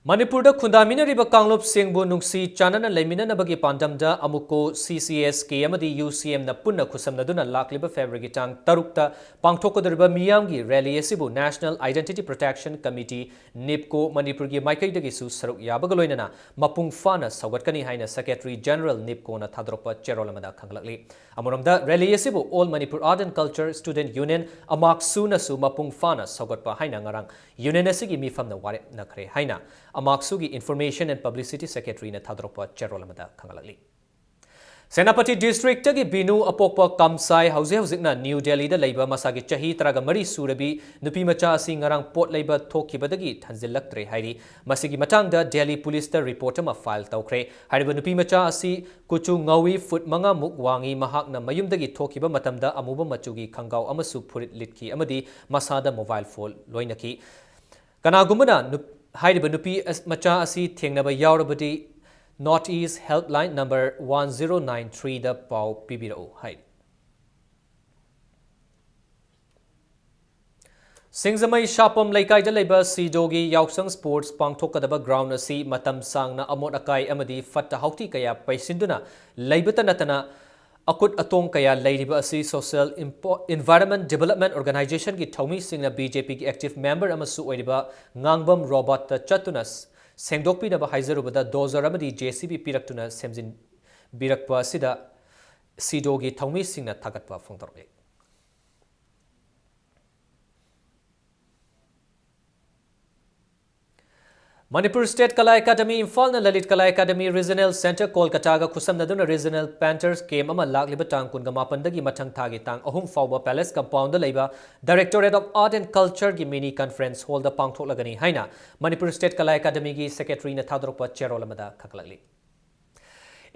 ꯃꯅꯤꯄꯨꯔꯗ ꯈꯨꯟꯗꯥꯃꯤꯟꯅꯔꯤꯕ ꯀꯥꯡꯂꯨꯞꯁꯤꯡꯕꯨ ꯅꯨꯡꯁꯤ ꯆꯥꯟꯅꯅ ꯂꯩꯃꯤꯟꯅꯅꯕꯒꯤ ꯄꯥꯟꯗꯝꯗ ꯑꯃꯨꯛꯀꯣ C C S K ꯑꯃꯗꯤ U C M ꯅ ꯄꯨꯟꯅ ꯈꯨꯠꯁꯝꯅꯗꯨꯅ ꯂꯥꯛꯂꯤꯕ February ꯒꯤ ꯇꯥꯡ ꯇꯔꯨꯛꯇ ꯄꯥꯡꯊꯣꯛꯀꯗꯧꯔꯤꯕ ꯃꯤꯌꯥꯝꯒꯤ rally ꯑꯁꯤꯕꯨ National Identity Protection Committee, NEEPCO, ꯃꯅꯤꯄꯨꯔꯒꯤ ꯃꯥꯏꯀꯩꯗꯒꯤꯁꯨ ꯁꯔꯨꯛ ꯌꯥꯕꯒ ꯂꯣꯏꯅꯅ ꯃꯄꯨꯡ ꯐꯥꯅ ꯁꯧꯒꯠꯀꯅꯤ ꯍꯥꯏꯅ Secretary General NEEPCO ꯅ ꯊꯥꯗꯣꯔꯛꯄ ꯆꯦꯔꯣꯜ ꯑꯃꯗ ꯈꯪꯂꯛꯂꯤ꯫ ꯑꯃꯔꯣꯝꯗ, rally ꯑꯁꯤꯕꯨ All Manipur Art and Culture Student Union, AMARCSU ꯅꯁꯨ ꯃꯄꯨꯡ ꯐꯥꯅ ꯁꯧꯒꯠꯄ ꯍꯥꯏꯅ ꯉꯔꯥꯡ Union ꯑꯁꯤꯒꯤ ꯃꯤꯐꯝꯅ ꯋꯥꯔꯦꯞꯅꯈ꯭ꯔꯦ ꯍꯥꯏꯅ AMARCSU ꯒꯤ Information and Publicity Secretary ꯅ ꯊꯥꯗꯣꯔꯛꯄ ꯆꯦꯔꯣꯜ ꯑꯃꯗ ꯈꯪꯍꯜꯂꯛꯂꯤ꯫ ꯁꯦꯅꯥꯄꯇꯤ district ꯇꯒꯤ ꯕꯤꯅꯨ ꯑꯄꯣꯛꯄ ꯀꯝꯁꯥꯏ ꯍꯧꯖꯤꯛ ꯍꯧꯖꯤꯛꯅ ꯅ꯭ꯌꯨ ꯗꯦꯜꯂꯤꯗ ꯂꯩꯕ ꯃꯁꯥꯒꯤ ꯆꯍꯤ ꯇꯔꯥꯒ ꯃꯔꯤ ꯁꯨꯔꯕꯤ ꯅꯨꯄꯤ ꯃꯆꯥ ꯑꯁꯤ ꯉꯔꯥꯡ ꯄꯣꯠ ꯂꯩꯕ ꯊꯣꯛꯈꯤꯕꯗꯒꯤ ꯍꯟꯖꯤꯜꯂꯛꯇ꯭ꯔꯦ ꯍꯥꯏꯔꯤ꯫ ꯃꯁꯤꯒꯤ ꯃꯇꯥꯡꯗ ꯗꯦꯜꯂꯤ ꯄꯨꯂꯤꯁꯇ report ꯑꯃ file ꯇꯧꯈ꯭ꯔꯦ꯫ ꯍꯥꯏꯔꯤꯕ ꯅꯨꯄꯤ ꯃꯆꯥ ꯑꯁꯤ ꯀꯨꯆꯨ ꯉꯧꯏ, ꯐꯨꯠ ꯃꯉꯥ ꯃꯨꯛ ꯋꯥꯡꯏ꯫ ꯃꯍꯥꯛꯅ ꯃꯌꯨꯝꯗꯒꯤ ꯊꯣꯛꯈꯤꯕ ꯃꯇꯝꯗ ꯑꯃꯨꯕ ꯃꯆꯨꯒꯤ ꯈꯪꯒꯥꯎ ꯑꯃꯁꯨ ꯐꯨꯔꯤꯠ ꯂꯤꯠꯈꯤ ꯑꯃꯗꯤ ꯃꯁꯥꯗ mobile phone ꯂꯣꯏꯅꯈꯤ꯫ ꯀꯅꯥꯒꯨꯝꯕꯅ ꯅꯨꯞ-, ꯍꯥꯏꯔꯤꯕ ꯅꯨꯄꯤ ꯑꯁ-, ꯃꯆꯥ ꯑꯁꯤ ꯊꯦꯡꯅꯕ ꯌꯥꯎꯔꯕꯗꯤ North East Helpline number one zero nine three ꯗ ꯄꯥꯎ ꯄꯤꯕꯤꯔꯛꯎ ꯍꯥꯏꯔꯤ꯫ ꯁꯤꯡꯖꯃꯩ ꯁꯥꯄꯝ ꯂꯩꯀꯥꯏꯗ ꯂꯩꯕ ꯁꯤꯗꯣꯒꯤ ꯌꯥꯎꯁꯪ sports ꯄꯥꯡꯊꯣꯛꯀꯗꯕ ground ꯑꯁꯤ ꯃꯇꯝ ꯁꯥꯡꯅ ꯑꯃꯣꯠ ꯑꯀꯥꯏ ꯑꯃꯗꯤ ꯐꯠꯇ ꯍꯥꯎꯊꯤ ꯀꯌꯥ ꯄꯩꯁꯤꯟꯗꯨꯅ ꯂꯩꯕꯇ ꯅꯠꯇꯅ ꯑꯀꯨꯠ ꯑꯇꯣꯡ ꯀꯌꯥ ꯂꯩꯔꯤꯕ ꯑꯁꯤ Social Impo-, Environment Development Organization ꯒꯤ ꯊꯧꯃꯤꯁꯤꯡꯅ B J P ꯒꯤ active member ꯑꯃꯁꯨ ꯑꯣꯏꯔꯤꯕ ꯉꯥꯡꯕꯝ ꯔꯣꯕꯥꯔꯠꯇ ꯆꯠꯇꯨꯅ ꯁ-, ꯁꯦꯡꯗꯣꯛꯄꯤꯅꯕ ꯍꯥꯏꯖꯔꯨꯕꯗ dozer ꯑꯃꯗꯤ J C B ꯄꯤꯔꯛꯇꯨꯅ ꯁꯦꯝꯖꯤꯟꯕꯤꯔꯛꯄ ꯑꯁꯤꯗ ꯁꯤꯗꯣꯒꯤ ꯊꯧꯃꯤꯁꯤꯡꯅ ꯊꯥꯒꯠꯄ ꯐꯣꯡꯗꯣꯔꯛꯂꯤ꯫ Manipur State Kala Academy ꯏꯝꯐꯥꯜꯅ Lalit ꯀꯂꯥ academy Regional Centre ꯀꯣꯜꯀꯇꯥꯒ ꯈꯨꯠꯁꯝꯅꯗꯨꯅ Regional Painters Camp ꯑꯃ ꯂꯥꯛꯂꯤꯕ ꯇꯥꯡ ꯀꯨꯟꯒ ꯃꯥꯄꯟꯗꯒꯤ ꯃꯊꯪ ꯊꯥꯒꯤ ꯇꯥꯡ ꯑꯍꯨꯝ ꯐꯥꯎꯕ Palace Compound ꯗ ꯂꯩꯕ Directorate of Art and Culture ꯒꯤ mini conference hall ꯗ ꯄꯥꯡꯊꯣꯛꯂꯒꯅꯤ ꯍꯥꯏꯅ ꯃꯅꯤꯄꯨꯔ State ꯀꯂꯥ ꯑꯦꯀꯥꯗꯃꯤꯒꯤ Secretary ꯅ ꯊꯥꯗꯣꯔꯛꯄ ꯆꯦꯔꯣꯜ ꯑꯃꯗ ꯈꯪꯒꯠꯂꯛꯂꯤ꯫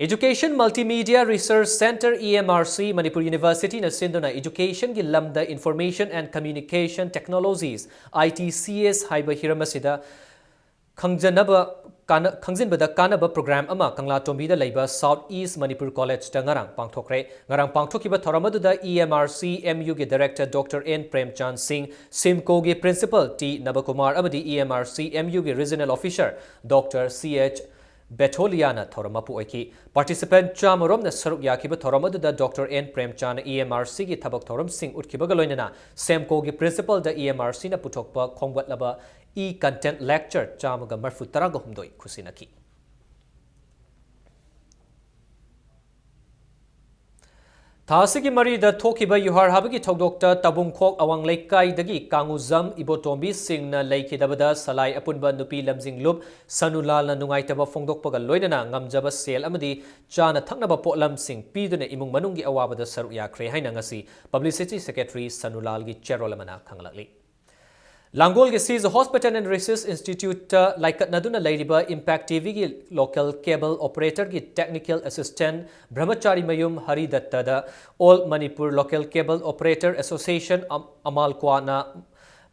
Education Multimedia Research Centre, E M R C, Manipur University ꯅ ꯁꯤꯟꯗꯨꯅ education ꯒꯤ ꯂꯝꯗ Information and Communication Technologies, I T C S, ꯍꯥꯏꯕ ꯍꯤꯔꯝ ꯑꯁꯤꯗ ꯈꯪꯖꯅꯕ ꯀꯥꯟꯅ-, ꯈꯪꯖꯤꯟꯕꯗ ꯀꯥꯟꯅꯕ program ꯑꯃ ꯀꯪꯂꯥꯇꯣꯝꯕꯤꯗ ꯂꯩꯕ South East Manipur College ꯇ ꯉꯔꯥꯡ ꯄꯥꯡꯊꯣꯛꯈ꯭ꯔꯦ꯫ ꯉꯔꯥꯡ ꯄꯥꯡꯊꯣꯛꯈꯤꯕ ꯊꯧꯔꯝ ꯑꯗꯨꯗ E M R C M U ꯒꯤ Director Doctor N ꯄ꯭ꯔꯦꯝꯆꯥꯟ ꯁꯤꯡ, ꯁꯤꯝꯀꯣꯒꯤ Principal ꯇꯤ ꯅꯕꯀꯨꯃꯥꯔ ꯑꯃꯗꯤ E M R C M U ꯒꯤ Regional Officer Doctor C H ꯕꯦꯊꯣꯂꯤꯌꯥꯅ ꯊꯧꯔꯝ ꯃꯄꯨ ꯑꯣꯏꯈꯤ꯫ Participant ꯆꯥꯝꯃ ꯔꯣꯝꯅ ꯁꯔꯨꯛ ꯌꯥꯈꯤꯕ ꯊꯧꯔꯝ ꯑꯗꯨꯗ Doctor N ꯄ꯭ꯔꯦꯝꯆꯥꯟꯅ E M R C ꯒꯤ ꯊꯕꯛ ꯊꯧꯔꯝꯁꯤꯡ ꯎꯠꯈꯤꯕꯒ ꯂꯣꯏꯅꯅ ꯁꯦꯝꯀꯣꯒꯤ Principal ꯗ E M R C ꯅ ꯄꯨꯊꯣꯛꯄ ꯈꯣꯝꯒꯠꯂꯕ E-Content Lecture ꯆꯥꯝꯃꯒ ꯃꯔꯤꯐꯨ ꯇꯔꯥꯒ ꯍꯨꯝꯗꯣꯏ ꯈꯨꯠꯁꯤꯟꯅꯈꯤ꯫ ꯊꯥ ꯑꯁꯤꯒꯤ ꯃꯔꯤꯗ ꯊꯣꯛꯈꯤꯕ ꯌꯨꯍꯥꯔ ꯍꯥꯕꯒꯤ ꯊꯧꯗꯣꯛꯇ ꯇꯥꯕꯨꯡꯈꯣꯛ ꯑꯋꯥꯡ ꯂꯩꯀꯥꯏꯗꯒꯤ ꯀꯥꯡꯉꯨꯖꯝ ꯏꯕꯣꯇꯣꯝꯕꯤꯁꯤꯡꯅ ꯂꯩꯈꯤꯗꯕꯗ ꯁꯂꯥꯏ ꯑꯄꯨꯟꯕ ꯅꯨꯄꯤ ꯂꯝꯖꯤꯡꯂꯨꯞ ꯁꯅꯨꯂꯥꯜꯅ ꯅꯨꯡꯉꯥꯏꯇꯕ ꯐꯣꯡꯗꯣꯛꯄꯒ ꯂꯣꯏꯅꯅ ꯉꯝꯖꯕ ꯁꯦꯜ ꯑꯃꯗꯤ ꯆꯥꯅ ꯊꯛꯅꯕ ꯄꯣꯠꯂꯝꯁꯤꯡ ꯄꯤꯗꯨꯅ ꯏꯃꯨꯡ ꯃꯅꯨꯡꯒꯤ ꯑꯋꯥꯕꯗ ꯁꯔꯨꯛ ꯌꯥꯈ꯭ꯔꯦ ꯍꯥꯏꯅ ꯉꯁꯤ Publicity Secretary ꯁꯅꯨꯂꯥꯜꯒꯤ ꯆꯦꯔꯣꯜ ꯑꯃꯅ ꯈꯪꯂꯛꯂꯤ꯫ ꯂꯥꯡꯒꯣꯜꯒꯤ Seize Hospital and Research Institute ꯇ ꯂꯥꯏꯀꯠꯅꯗꯨꯅ ꯂꯩꯔꯤꯕ Impact T V ꯒꯤ local cable operator ꯒꯤ technical assistant ꯕ꯭ꯔꯍꯃꯆꯥꯔꯤꯃꯌꯨꯝ ꯍꯔꯤꯗꯠꯇꯗ All Manipur Local Cable Operator Association, ꯑꯝ-, ꯑꯃꯥꯜꯀ꯭ꯋꯥꯅ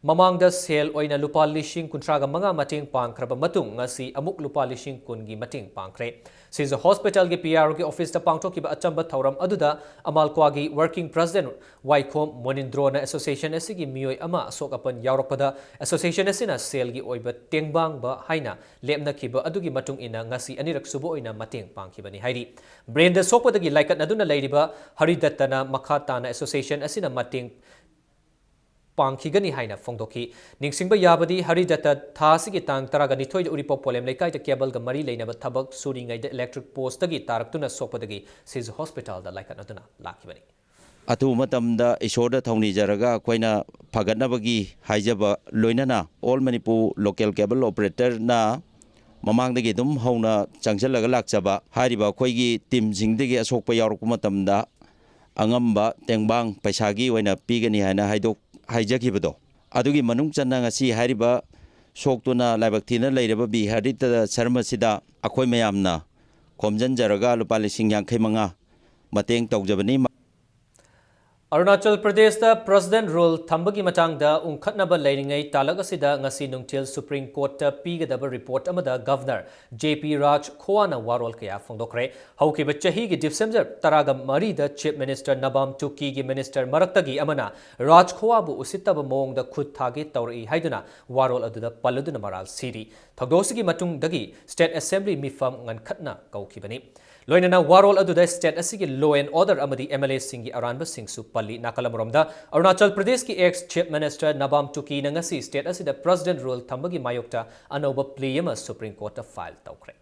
ꯃꯃꯥꯡꯗ ꯁꯦꯜ ꯑꯣꯏꯅ ꯂꯨꯄꯥ ꯂꯤꯁꯤꯡ ꯀꯨꯟꯊ꯭ꯔꯥꯒ ꯃꯉꯥ ꯃꯇꯦꯡ ꯄꯥꯡꯈ꯭ꯔꯕ ꯃꯇꯨꯡ, ꯉꯁꯤ ꯑꯃꯨꯛ ꯂꯨꯄꯥ ꯂꯤꯁꯤꯡ ꯀꯨꯟꯒꯤ ꯃꯇꯦꯡ ꯄꯥꯡꯈ꯭ꯔꯦ꯫ Seize Hospital ꯒꯤ P R O ꯒꯤ office ꯇ ꯄꯥꯡꯊꯣꯛꯈꯤꯕ ꯑꯆꯝꯕ ꯊꯧꯔꯝ ꯑꯗꯨꯗ ꯑꯃꯥꯜꯀ꯭ꯋꯥꯒꯤ Working President ꯋꯥꯏꯈꯣꯝ ꯃꯣꯅꯤꯟꯗ꯭ꯔꯣꯅ association ꯑꯁꯤꯒꯤ ꯃꯤꯑꯣꯏ ꯑꯃ ꯑꯁꯣꯛ ꯑꯄꯟ ꯌꯥꯎꯔꯛꯄꯗ association ꯑꯁꯤꯅ ꯁꯦꯜꯒꯤ ꯑꯣꯏꯕ ꯇꯦꯡꯕꯥꯡꯕ ꯍꯥꯏꯅ ꯂꯦꯞꯅꯈꯤꯕ ꯑꯗꯨꯒꯤ ꯃꯇꯨꯡ ꯏꯟꯅ ꯉꯁꯤ ꯑꯅꯤꯔꯛ ꯁꯨꯕ ꯑꯣꯏꯅ ꯃꯇꯦꯡ ꯄꯥꯡꯈꯤꯕꯅꯤ ꯍꯥꯏꯔꯤ꯫ Brain ꯗ ꯁꯣꯛꯄꯗꯒꯤ ꯂꯥꯏꯀꯠꯅꯗꯨꯅ ꯂꯩꯔꯤꯕ ꯍꯔꯤꯗꯠꯇꯅ ꯃꯈꯥ ꯇꯥꯅ association ꯑꯁꯤꯅ ꯃꯇꯦꯡ ꯄꯥꯡꯈꯤꯒꯅꯤ ꯍꯥꯏꯅ ꯐꯣꯡꯗꯣꯛꯈꯤ꯫ ꯅꯤꯡꯁꯤꯡꯕ ꯌꯥꯕꯗꯤ, ꯍꯔꯤꯗꯠꯇ ꯊꯥ ꯑꯁꯤꯒꯤ ꯇꯥꯡ ꯇꯔꯥꯒ ꯅꯤꯊꯣꯏꯗ ꯎꯔꯤꯄꯣꯛ ꯄꯣꯂꯦꯝ ꯂꯩꯀꯥꯏꯗ cable ꯒ ꯃꯔꯤ ꯂꯩꯅꯕ ꯊꯕꯛ ꯁꯨꯔꯤꯉꯩꯗ electric post ꯇꯒꯤ ꯇꯥꯔꯛꯇꯨꯅ ꯁꯣꯛꯄꯗꯒꯤ Seize Hospital ꯗ ꯂꯥꯏꯀꯠꯅꯗꯨꯅ ꯂꯥꯛꯈꯤꯕꯅꯤ꯫ ꯑꯊꯨꯕ ꯃꯇꯝꯗ ꯏꯁꯣꯔꯗ ꯊꯧꯅꯤꯖꯔꯒ ꯑꯩꯈꯣꯏꯅ ꯐꯒꯠꯅꯕꯒꯤ ꯍꯥꯏꯖꯕ ꯂꯣꯏꯅꯅ All Manipur Local Cable Operator ꯅ ꯃꯃꯥꯡꯗꯒꯤ ꯑꯗꯨꯝ ꯍꯧꯅ ꯆꯪꯁꯤꯜꯂꯒ ꯂꯥꯛꯆꯕ ꯍꯥꯏꯔꯤꯕ ꯑꯩꯈꯣꯏꯒꯤ team ꯁꯤꯡꯗꯒꯤ ꯑꯁꯣꯛꯄ ꯌꯥꯎꯔꯛꯄ ꯃꯇꯝꯗ ꯑꯉꯝꯕ ꯇꯦꯡꯕꯥꯡ ꯄꯩꯁꯥꯒꯤ ꯑꯣꯏꯅ ꯄꯤꯒꯅꯤ ꯍꯥꯏꯅ ꯍꯥꯏꯗꯣꯛ-, ꯍꯥꯏꯖꯈꯤꯕꯗꯣ, ꯑꯗꯨꯒꯤ ꯃꯅꯨꯡ ꯆꯟꯅ ꯉꯁꯤ ꯍꯥꯏꯔꯤꯕ ꯁꯣꯛꯇꯨꯅ ꯂꯥꯏꯕꯛ ꯊꯤꯅ ꯂꯩꯔꯕ ꯕꯤ ꯍꯔꯤꯗꯠꯇ ꯁꯔꯃ ꯑꯁꯤꯗ ꯑꯩꯈꯣꯏ ꯃꯌꯥꯝꯅ ꯈꯣꯝꯖꯤꯟꯖꯔꯒ ꯂꯨꯄꯥ ꯂꯤꯁꯤꯡ ꯌꯥꯡꯈꯩ ꯃꯉꯥ ꯃꯇꯦꯡ ꯇꯧꯖꯕꯅꯤ꯫ ꯑꯔꯨꯅꯥꯆꯜ ꯄ꯭ꯔꯗꯦꯁꯇ President Rule ꯊꯝꯕꯒꯤ ꯃꯇꯥꯡꯗ ꯎꯪꯈꯠꯅꯕ ꯂꯩꯔꯤꯉꯩ ꯇꯥꯂꯛ ꯑꯁꯤꯗ ꯉꯁꯤ ꯅꯨꯡꯊꯤꯜ Supreme Courtꯇ ꯄꯤꯒꯗꯕ report ꯑꯃꯗ Governor J P Raj ꯈꯣꯋꯥꯅ ꯋꯥꯔꯣꯜ ꯀꯌꯥ ꯐꯣꯡꯗꯣꯛꯈ꯭ꯔꯦ꯫ ꯍꯧꯈꯤꯕ ꯆꯍꯤꯒꯤ December ꯇꯔꯥꯒ ꯃꯔꯤꯗ Chief Minister Nabam Tuki ꯒꯤ minister ꯃꯔꯛꯇꯒꯤ ꯑꯃꯅ ꯔꯥꯖ ꯈꯣꯋꯥꯕꯨ ꯎꯁꯤꯠꯇꯕ ꯃꯑꯣꯡꯗ ꯈꯨꯠ ꯊꯥꯒꯦ ꯇꯧꯔꯛꯏ ꯍꯥꯏꯗꯨꯅ ꯋꯥꯔꯣꯜ ꯑꯗꯨꯗ ꯄꯜꯂꯗꯨꯅ ꯃꯔꯥꯜ ꯁꯤꯔꯤ꯫ ꯊꯧꯗꯣꯛ ꯑꯁꯤꯒꯤ ꯃꯇꯨꯡꯗꯒꯤ State Assembly ꯃꯤꯐꯝ ꯉꯟꯈꯠꯅ ꯀꯧꯈꯤꯕꯅꯤ꯫ ꯂꯣꯏꯅꯅ ꯋꯥꯔꯣꯜ ꯑꯗꯨꯗ state ꯑꯁꯤꯒꯤ law and order ꯑꯃꯗꯤ M L Aꯁꯤꯡꯒꯤ ꯑꯔꯥꯟꯕꯁꯤꯡꯁꯨ ꯄꯜꯂꯤ꯫ ꯅꯥꯀꯜ ꯑꯃꯔꯣꯝꯗ, ꯑꯔꯨꯅꯥꯆꯜ ꯄ꯭ꯔꯗꯦꯁꯀꯤ ex Chief Minister Nabam Tukiꯅ ꯉꯁꯤ state ꯑꯁꯤꯗ President Rule ꯊꯝꯕꯒꯤ ꯃꯥꯌꯣꯛꯇ ꯑꯅꯧꯕ plea ꯑꯃ Supreme Courtꯇ file ꯇꯧꯈ꯭ꯔꯦ꯫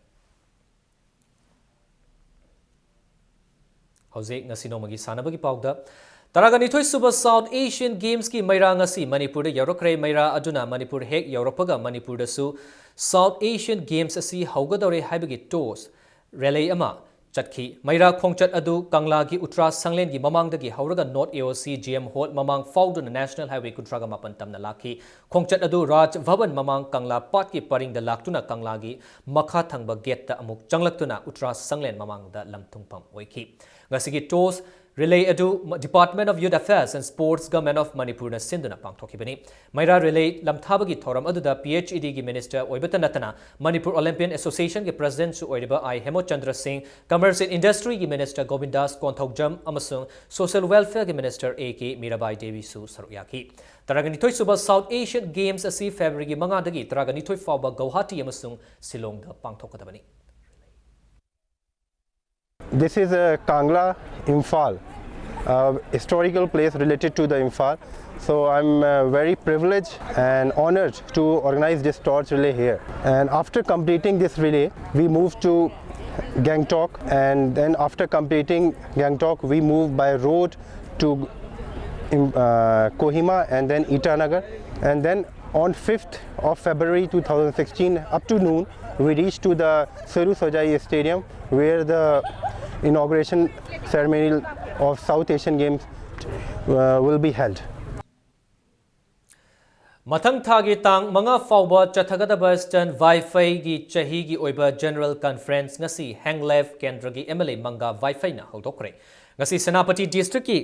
ꯍꯧꯖꯤꯛ ꯉꯁꯤ ꯅꯣꯡꯃꯒꯤ ꯁꯥꯟꯅꯕꯒꯤ ꯄꯥꯎꯗ, ꯇꯔꯥꯒ ꯅꯤꯊꯣꯏ ꯁꯨꯕ South Asian Gamesꯀꯤ ꯃꯩꯔꯥ ꯉꯁꯤ ꯃꯅꯤꯄꯨꯔꯗ ꯌꯧꯔꯛꯈ꯭ꯔꯦ꯫ ꯃꯩꯔꯥ ꯑꯗꯨꯅ ꯃꯅꯤꯄꯨꯔ ꯍꯦꯛ ꯌꯧꯔꯛꯄꯒ ꯃꯅꯤꯄꯨꯔꯗꯁꯨ South Asian Games ꯑꯁꯤ ꯍꯧꯒꯗꯧꯔꯦ ꯍꯥꯏꯕꯒꯤ toss relay ꯑꯃ ꯆꯠꯈꯤ꯫ ꯃꯩꯔꯥ ꯈꯣꯡꯆꯠ ꯑꯗꯨ ꯀꯪꯂꯥꯒꯤ ꯎꯇ꯭ꯔꯥ ꯁꯪꯂꯦꯟꯒꯤ ꯃꯃꯥꯡꯗꯒꯤ ꯍꯧꯔꯒ North A O C G M Hall ꯃꯃꯥꯡ ꯐꯥꯎꯗꯨꯅ National Highway ꯀꯨꯟꯊ꯭ꯔꯥꯒ ꯃꯥꯄꯟ ꯇꯝꯅ ꯂꯥꯛꯈꯤ꯫ ꯈꯣꯡꯆꯠ ꯑꯗꯨ Raj Bhavan ꯃꯃꯥꯡ ꯀꯪꯂꯥ ꯄꯥꯠꯀꯤ ꯄꯔꯤꯡꯗ ꯂꯥꯛꯇꯨꯅ ꯀꯪꯂꯥꯒꯤ ꯃꯈꯥ ꯊꯪꯕ gateꯇ ꯑꯃꯨꯛ ꯆꯪꯂꯛꯇꯨꯅ ꯎꯇ꯭ꯔꯥ ꯁꯪꯂꯦꯟ ꯃꯃꯥꯡꯗ ꯂꯝ ꯊꯨꯡꯐꯝ ꯑꯣꯏꯈꯤ꯫ ꯉꯁꯤꯒꯤ toss relay ꯑꯗꯨ Department of Youth Affairs and Sports, Government of ꯃꯅꯤꯄꯨꯔꯅ ꯁꯤꯟꯗꯨꯅ ꯄꯥꯡꯊꯣꯛꯈꯤꯕꯅꯤ꯫ ꯃꯩꯔꯥ relay ꯂꯝꯊꯥꯕꯒꯤ ꯊꯧꯔꯝ ꯑꯗꯨꯗ P H E Dꯒꯤ minister ꯑꯣꯏꯕꯇ ꯅꯠꯇꯅ ꯃꯅꯤꯄꯨꯔ Olympian Associationꯒꯤ presidentꯁꯨ ꯑꯣꯏꯔꯤꯕ I ꯍꯦꯃꯣꯆꯟꯗ꯭ꯔ ꯁꯤꯡ, Commerce and Industryꯒꯤ minister ꯒꯣꯕꯤꯟꯗꯥꯁ ꯀꯣꯟꯊꯧꯖꯝ ꯑꯃꯁꯨꯡ Social Welfareꯒꯤ minister A K Mirabai ꯗꯦꯕꯤꯁꯨ ꯁꯔꯨꯛ ꯌꯥꯈꯤ꯫ ꯇꯔꯥꯒ ꯅꯤꯊꯣꯏ ꯁꯨꯕ South Asian Games ꯑꯁꯤ Februaryꯒꯤ ꯃꯉꯥꯗꯒꯤ ꯇꯔꯥꯒ ꯅꯤꯊꯣꯏ ꯐꯥꯎꯕ ꯒꯧꯍꯥꯇꯤ ꯑꯃꯁꯨꯡ ꯁꯤꯂꯣꯡꯗ ꯄꯥꯡꯊꯣꯛꯀꯗꯕꯅꯤ꯫ This is a Kangla, Imphal, a historical place related to the Imphal. So I'm uh, very privileged and honored to organize this torch relay here. And after completing this relay, we move to Gangtok, and then after completing Gangtok, we move by road to uh, Kohima and then Itanagar, and then on fifth of February two thousand sixteen, up to noon, we reached to the Seru Sojai Stadium, where the inauguration ceremony of South Asian Games uh, will be held. ꯃꯊꯪ ꯊꯥꯒꯤ ꯇꯥꯡ ꯃꯉꯥ ꯐꯥꯎꯕ ꯆꯠꯊꯒꯗꯕ Eastern ꯋꯥꯏꯐꯩꯒꯤ ꯆꯍꯤꯒꯤ ꯑꯣꯏꯕ General Conference ꯉꯁꯤ ꯍꯦꯡꯂꯦꯐ ꯀꯦꯟꯗ꯭ꯔꯒꯤ M L A ꯃꯪꯒꯥ ꯋꯥꯏꯐꯩꯅ ꯍꯧꯗꯣꯛꯈ꯭ꯔꯦ꯫ ꯉꯁꯤ ꯁꯦꯅꯥꯄꯇꯤ districtꯀꯤ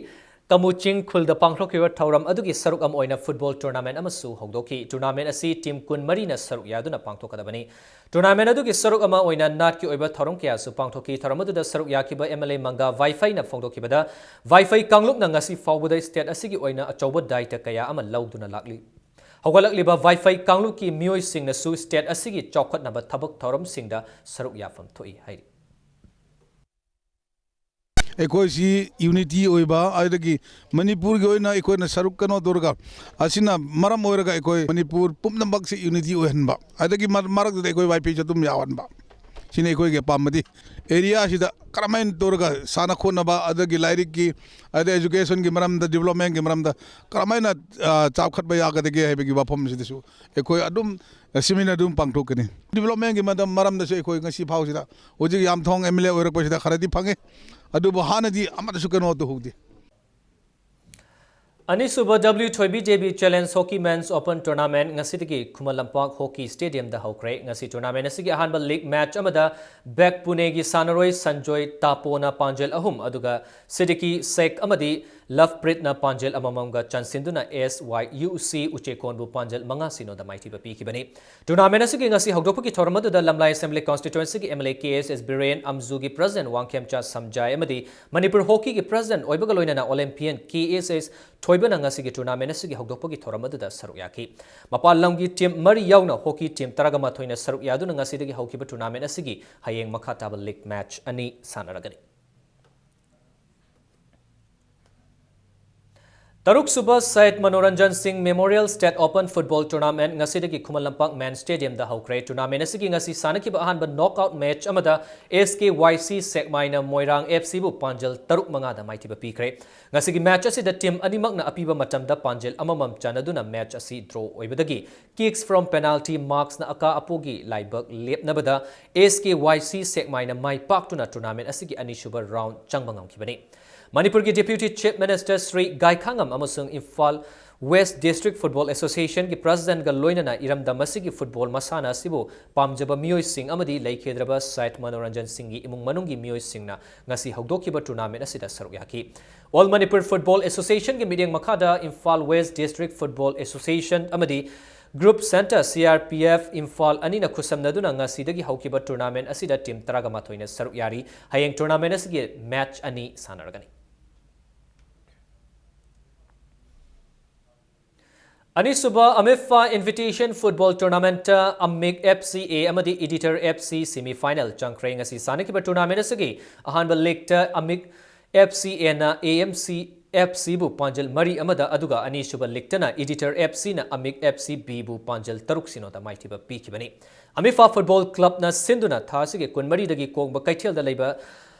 ꯀꯃꯨꯆꯤꯡ ꯈꯨꯜꯗ ꯄꯥꯡꯊꯣꯛꯈꯤꯕ ꯊꯧꯔꯝ ꯑꯗꯨꯒꯤ ꯁꯔꯨꯛ ꯑꯃ ꯑꯣꯏꯅ ꯐꯨꯠꯕꯣꯜ ꯇꯣꯔꯅꯥꯃꯦꯟꯠ ꯑꯃꯁꯨ ꯍꯧꯗꯣꯛꯈꯤ꯫ ꯇꯣꯔꯅꯥꯃꯦꯟꯠ ꯑꯁꯤ ꯇꯤꯝ ꯀꯨꯟꯃꯔꯤꯅ ꯁꯔꯨꯛ ꯌꯥꯗꯨꯅ ꯄꯥꯡꯊꯣꯛꯀꯗꯕꯅꯤ꯫ ꯇꯣꯔꯅꯥꯃꯦꯟꯠ ꯑꯗꯨꯒꯤ ꯁꯔꯨꯛ ꯑꯃ ꯑꯣꯏꯅ ꯅꯥꯠꯀꯤ ꯑꯣꯏꯕ ꯊꯧꯔꯝ ꯀꯌꯥꯁꯨ ꯄꯥꯡꯊꯣꯛꯈꯤ꯫ ꯊꯧꯔꯝ ꯑꯗꯨꯗ ꯁꯔꯨꯛ ꯌꯥꯈꯤꯕ ꯑꯦꯝ ꯑꯦꯜ ꯑꯦ ꯃꯪꯒꯥ ꯋꯥꯏꯐꯩꯅ ꯐꯣꯡꯗꯣꯛꯈꯤꯕꯗ, ꯋꯥꯏꯐꯩ ꯀꯥꯡꯂꯨꯞꯅ ꯉꯁꯤ ꯐꯥꯎꯕꯗ ꯁ꯭ꯇꯦꯠ ꯑꯁꯤꯒꯤ ꯑꯣꯏꯅ ꯑꯆꯧꯕ ꯗꯥꯏꯇ ꯀꯌꯥ ꯑꯃ ꯂꯧꯗꯨꯅ ꯂꯥꯛꯂꯤ꯫ ꯍꯧꯒꯠꯂꯛꯂꯤꯕ ꯋꯥꯏꯐꯩ ꯀꯥꯡꯂꯨꯞꯀꯤ ꯃꯤꯑꯣꯏꯁꯤꯡꯅꯁꯨ ꯁ꯭ꯇꯦꯠ ꯑꯁꯤꯒꯤ ꯆꯥꯎꯈꯠꯅꯕ ꯊꯕꯛ ꯊꯧꯔꯝꯁꯤꯡꯗ ꯁꯔꯨꯛ ꯌꯥꯐꯝ ꯊꯣꯛꯏ ꯍꯥꯏꯔꯤ꯫ ꯑꯩꯈꯣꯏꯁꯤ ꯌꯨꯅꯤꯇꯤ ꯑꯣꯏꯕ, ꯑꯗꯨꯗꯒꯤ ꯃꯅꯤꯄꯨꯔꯒꯤ ꯑꯣꯏꯅ ꯑꯩꯈꯣꯏꯅ ꯁꯔꯨꯛ ꯀꯩꯅꯣ ꯇꯧꯔꯒ, ꯑꯁꯤꯅ ꯃꯔꯝ ꯑꯣꯏꯔꯒ ꯑꯩꯈꯣꯏ ꯃꯅꯤꯄꯨꯔ ꯄꯨꯝꯅꯃꯛꯁꯤ ꯌꯨꯅꯤꯇꯤ ꯑꯣꯏꯍꯟꯕ, ꯑꯗꯒꯤ ꯃꯔ-, ꯃꯔꯛꯇꯨꯗ ꯑꯩꯈꯣꯏ ꯋꯥꯏꯐꯩꯁꯨ ꯑꯗꯨꯝ ꯌꯥꯎꯍꯟꯕ, ꯁꯤꯅꯤ ꯑꯩꯈꯣꯏꯒꯤ ꯑꯄꯥꯝꯕꯗꯤ꯫ ꯑꯦꯔꯤꯌꯥꯁꯤꯗ ꯀꯔꯝꯍꯥꯏꯅ ꯇꯧꯔꯒ ꯁꯥꯟꯅ ꯈꯣꯠꯅꯕ, ꯑꯗꯒꯤ ꯂꯥꯏꯔꯤꯛꯀꯤ, ꯑꯗꯩ ꯑꯦꯖꯨꯀꯦꯁꯟꯒꯤ ꯃꯔꯝꯗ, ꯗꯤꯕ꯭ꯂꯞꯃꯦꯟꯒꯤ ꯃꯔꯝꯗ ꯀꯔꯝꯍꯥꯏꯅ, ꯑ, ꯆꯥꯎꯈꯠꯄ ꯌꯥꯒꯗꯒꯦ ꯍꯥꯏꯕꯒꯤ ꯋꯥꯐꯝꯁꯤꯗꯁꯨ ꯑꯩꯈꯣꯏ ꯑꯗꯨꯝ ꯁꯤꯃꯤꯅꯥꯔ ꯑꯗꯨꯝ ꯄꯥꯡꯊꯣꯛꯀꯅꯤ꯫ ꯗꯤꯕ꯭ꯂꯞꯃꯦꯟꯒꯤ ꯃꯇꯝ-, ꯃꯔꯝꯗꯁꯨ ꯑꯩꯈꯣꯏ ꯉꯁꯤ ꯐꯥꯎꯁꯤꯗ, ꯍꯧꯖꯤꯛ ꯌꯥꯝꯊꯣꯡ ꯑꯦꯝ ꯑꯦꯜ ꯑꯦ ꯑꯣꯏꯔꯛꯄꯁꯤꯗ ꯈꯔꯗꯤ ꯐꯪꯉꯦ, ꯑꯗꯨꯕꯨ ꯍꯥꯟꯅꯗꯤ ꯑꯃꯠꯇꯁꯨ ꯀꯩꯅꯣ ꯇꯧꯍꯧꯗꯦ꯫ ꯑꯅꯤꯁꯨꯕ W Thoibi Devi challenge hockey men's open tournament ꯉꯁꯤꯗꯒꯤ ꯈꯨꯃꯟ ꯂꯝꯄꯥꯛ ꯍꯣꯀꯤ ꯁ꯭ꯇꯦꯗꯤꯌꯝꯗ ꯍꯧꯈ꯭ꯔꯦ꯫ ꯉꯁꯤ ꯇꯣꯔꯅꯥꯃꯦꯟꯠ ꯑꯁꯤꯒꯤ ꯑꯍꯥꯟꯕ ꯂꯤꯒ ꯃꯦꯆ ꯑꯃꯗ ꯕꯦꯛ ꯄꯨꯅꯦꯒꯤ ꯁꯥꯟꯅꯔꯣꯏ ꯁꯟꯖꯣꯏ ꯇꯥꯄꯣꯅ ꯄꯥꯟꯖꯜ ꯑꯍꯨꯝ, ꯑꯗꯨꯒ ꯁꯤꯗꯤꯀꯤ ꯁꯦꯈ ꯑꯃꯗꯤ ꯂꯚꯄ꯭ꯔꯤꯠꯅ ꯄꯥꯟꯖꯜ ꯑꯃꯃꯝꯒ ꯆꯟꯁꯤꯟꯗꯨꯅ ꯑꯦꯁ ꯋꯥꯏ ꯌꯨ ꯁꯤ ꯎꯆꯦꯀꯣꯟꯕꯨ ꯄꯥꯟꯖꯜ ꯃꯉꯥ ꯁꯤꯅꯣꯗ ꯃꯥꯏꯊꯤꯕ ꯄꯤꯈꯤꯕꯅꯤ꯫ ꯇꯣꯔꯅꯥꯃꯦꯟꯠ ꯑꯁꯤꯒꯤ ꯉꯁꯤ ꯍꯧꯗꯣꯛꯄꯒꯤ ꯊꯧꯔꯝ ꯑꯗꯨꯗ ꯂꯝꯂꯥꯏ ꯑꯦꯁꯦꯝꯕ꯭ꯂꯤ ꯀꯟꯁꯇꯤꯇ꯭ꯋꯦꯟꯁꯤꯒꯤ M L A K S S Biren, ꯑꯝꯖꯨꯒꯤ ꯄ꯭ꯔꯁꯤꯗꯦꯟꯠ ꯋꯥꯡꯈꯦꯝꯆꯥ ꯁꯝꯖꯥꯏ ꯑꯃꯗꯤ ꯃꯅꯤꯄꯨꯔ ꯍꯣꯀꯤꯒꯤ ꯄ꯭ꯔꯁꯤꯗꯦꯟꯠ ꯑꯣꯏꯕꯒ ꯂꯣꯏꯅꯅ ꯑꯣꯂꯦꯝꯄꯤꯌꯟ ꯀꯦ ꯑꯦꯁ ꯑꯦꯁ ꯊꯣꯏꯕꯅ ꯉꯁꯤꯒꯤ ꯇꯣꯔꯅꯥꯃꯦꯟꯠ ꯑꯁꯤꯒꯤ ꯍꯧꯗꯣꯛꯄꯒꯤ ꯊꯧꯔꯝ ꯑꯗꯨꯗ ꯁꯔꯨꯛ ꯌꯥꯈꯤ꯫ ꯃꯄꯥꯟ ꯂꯝꯒꯤ ꯇꯤꯝ ꯃꯔꯤ ꯌꯥꯎꯅ ꯍꯣꯀꯤ ꯇꯤꯝ ꯇꯔꯥꯒ ꯃꯥꯊꯣꯏꯅ ꯁꯔꯨꯛ ꯌꯥꯗꯨꯅ ꯉꯁꯤꯗꯒꯤ ꯍꯧꯈꯤꯕ ꯇꯣꯔꯅꯥꯃꯦꯟꯠ ꯑꯁꯤꯒꯤ ꯍꯌꯦꯡ ꯃꯈꯥ ꯇꯥꯕ ꯂꯤꯒ ꯃꯦꯆ ꯑꯅꯤ ꯁꯥꯟꯅꯔꯒꯅꯤ꯫ ꯇꯔꯨꯛꯁꯨꯕ Sayed Manoranjan Singh memorial state open football tournament ꯉꯁꯤꯗꯒꯤ ꯈꯨꯃꯟ ꯂꯝꯄꯥꯛ ꯃꯦꯟ ꯁ꯭ꯇꯦꯗꯤꯌꯝꯗ ꯍꯧꯈ꯭ꯔꯦ꯫ ꯇꯣꯔꯅꯥꯃꯦꯟꯠ ꯑꯁꯤꯒꯤ ꯉꯁꯤ ꯁꯥꯟꯅꯈꯤꯕ ꯑꯍꯥꯟꯕ ꯅꯣꯛꯑꯥꯎꯠ ꯃꯦꯆ ꯑꯃꯗ ꯑꯦꯁ ꯀꯦ ꯋꯥꯏ ꯁꯤ ꯁꯦꯛꯃꯥꯏꯅ ꯃꯣꯏꯔꯥꯡ ꯑꯦꯐ ꯁꯤꯕꯨ ꯄꯥꯟꯖꯜ ꯇꯔꯨꯛ ꯃꯉꯥꯗ ꯃꯥꯏꯊꯤꯕ ꯄꯤꯈ꯭ꯔꯦ꯫ ꯉꯁꯤꯒꯤ ꯃꯦꯆ ꯑꯁꯤꯗ ꯇꯤꯝ ꯑꯅꯤꯃꯛꯅ ꯑꯄꯤꯕ ꯃꯇꯝꯗ ꯄꯥꯟꯖꯜ ꯑꯃꯃꯝ ꯆꯟꯅꯗꯨꯅ ꯃꯦꯆ ꯑꯁꯤ ꯗ꯭ꯔꯣ ꯑꯣꯏꯕꯗꯒꯤ ꯀꯤꯛꯁ ꯐ꯭ꯔꯣꯝ ꯄꯦꯅꯥꯜꯇꯤ ꯃꯥꯔꯛꯁꯅ ꯑꯀꯥ ꯑꯄꯣꯒꯤ ꯂꯥꯏꯕꯛ ꯂꯦꯞꯅꯕꯗ ꯑꯦꯁ ꯀꯦ ꯋꯥꯏ ꯁꯤ ꯁꯦꯛꯃꯥꯏꯅ ꯃꯥꯏ ꯄꯥꯛꯇꯨꯅ ꯇꯣꯔꯅꯥꯃꯦꯟꯠ ꯑꯁꯤꯒꯤ ꯑꯅꯤꯁꯨꯕ ꯔꯥꯎꯟꯗ ꯆꯪꯕ ꯉꯝꯈꯤꯕꯅꯤ꯫ ꯃꯅꯤꯄꯨꯔꯒꯤ ꯗꯦꯄ꯭ꯌꯨꯇꯤ ꯆꯤꯐ ꯃꯤꯅꯤꯁꯇꯔ ꯁ꯭ꯔꯤ ꯒꯥꯏꯈꯥꯉꯝ ꯑꯃꯁꯨꯡ Imphal West District Football Association ꯒꯤ President ꯒ ꯂꯣꯏꯅꯅ ꯏꯔꯝꯗꯝ ꯑꯁꯤꯒꯤ football ꯃꯁꯥꯟꯅ ꯑꯁꯤꯕꯨ ꯄꯥꯝꯖꯕ ꯃꯤꯑꯣꯏꯁꯤꯡ ꯑꯃꯗꯤ ꯂꯩꯈꯤꯗ꯭ꯔꯕ ꯁꯥꯏꯠ ꯃꯅꯣꯔꯟꯖꯟ ꯁꯤꯡꯒꯤ ꯏꯃꯨꯡ ꯃꯅꯨꯡꯒꯤ ꯃꯤꯑꯣꯏꯁꯤꯡꯅ ꯉꯁꯤ ꯍꯧꯗꯣꯛꯈꯤꯕ tournament ꯑꯁꯤꯗ ꯁꯔꯨꯛ ꯌꯥꯈꯤ꯫ All Manipur Football Association ꯒꯤ ꯃꯤꯠꯌꯦꯡ ꯃꯈꯥꯗ Imphal West District Football Association ꯑꯃꯗꯤ Group Center C R P F Imphal ꯑꯅꯤꯅ ꯈꯨꯠꯁꯝꯅꯗꯨꯅ ꯉꯁꯤꯗꯒꯤ ꯍꯧꯈꯤꯕ tournament ꯑꯁꯤꯗ team ꯇꯔꯥꯒ ꯃꯥꯊꯣꯏꯅ ꯁꯔꯨꯛ ꯌꯥꯔꯤ꯫ ꯍꯌꯦꯡ tournament ꯑꯁꯤꯒꯤ match ꯑꯅꯤ ꯁꯥꯟꯅꯔꯒꯅꯤ꯫ ꯑꯅꯤꯁꯨꯕ ꯑꯃꯤꯐꯥ Invitation Football Tournament ꯑꯃꯤꯛ F C A ꯑꯃꯗꯤ Editor F C semi final ꯆꯪꯈ꯭ꯔꯦ꯫ ꯉꯁꯤ ꯁꯥꯟꯅꯈꯤꯕ tournament ꯑꯁꯤꯒꯤ ꯑꯍꯥꯟꯕ leg ꯇ ꯑꯃꯤꯛ F C A ꯅ A M C F C ꯕꯨ ꯄꯥꯟꯖꯜ ꯃꯔꯤ ꯑꯃꯗ, ꯑꯗꯨꯒ ꯑꯅꯤꯁꯨꯕ leg ꯇꯅ Editor F C ꯅ ꯑꯃꯤꯛ F C B ꯕꯨ ꯄꯥꯟꯖꯜ ꯇꯔꯨꯛ ꯁꯤꯅꯣꯗ ꯃꯥꯏꯊꯤꯕ ꯄꯤꯈꯤꯕꯅꯤ꯫ ꯑꯃꯤꯐꯥ Football Club ꯅ ꯁꯤꯟꯗꯨꯅ ꯊꯥ ꯑꯁꯤꯒꯤ ꯀꯨꯟꯃꯔꯤꯗꯒꯤ ꯀꯣꯡꯕ ꯀꯩꯊꯦꯜꯗ ꯂꯩꯕ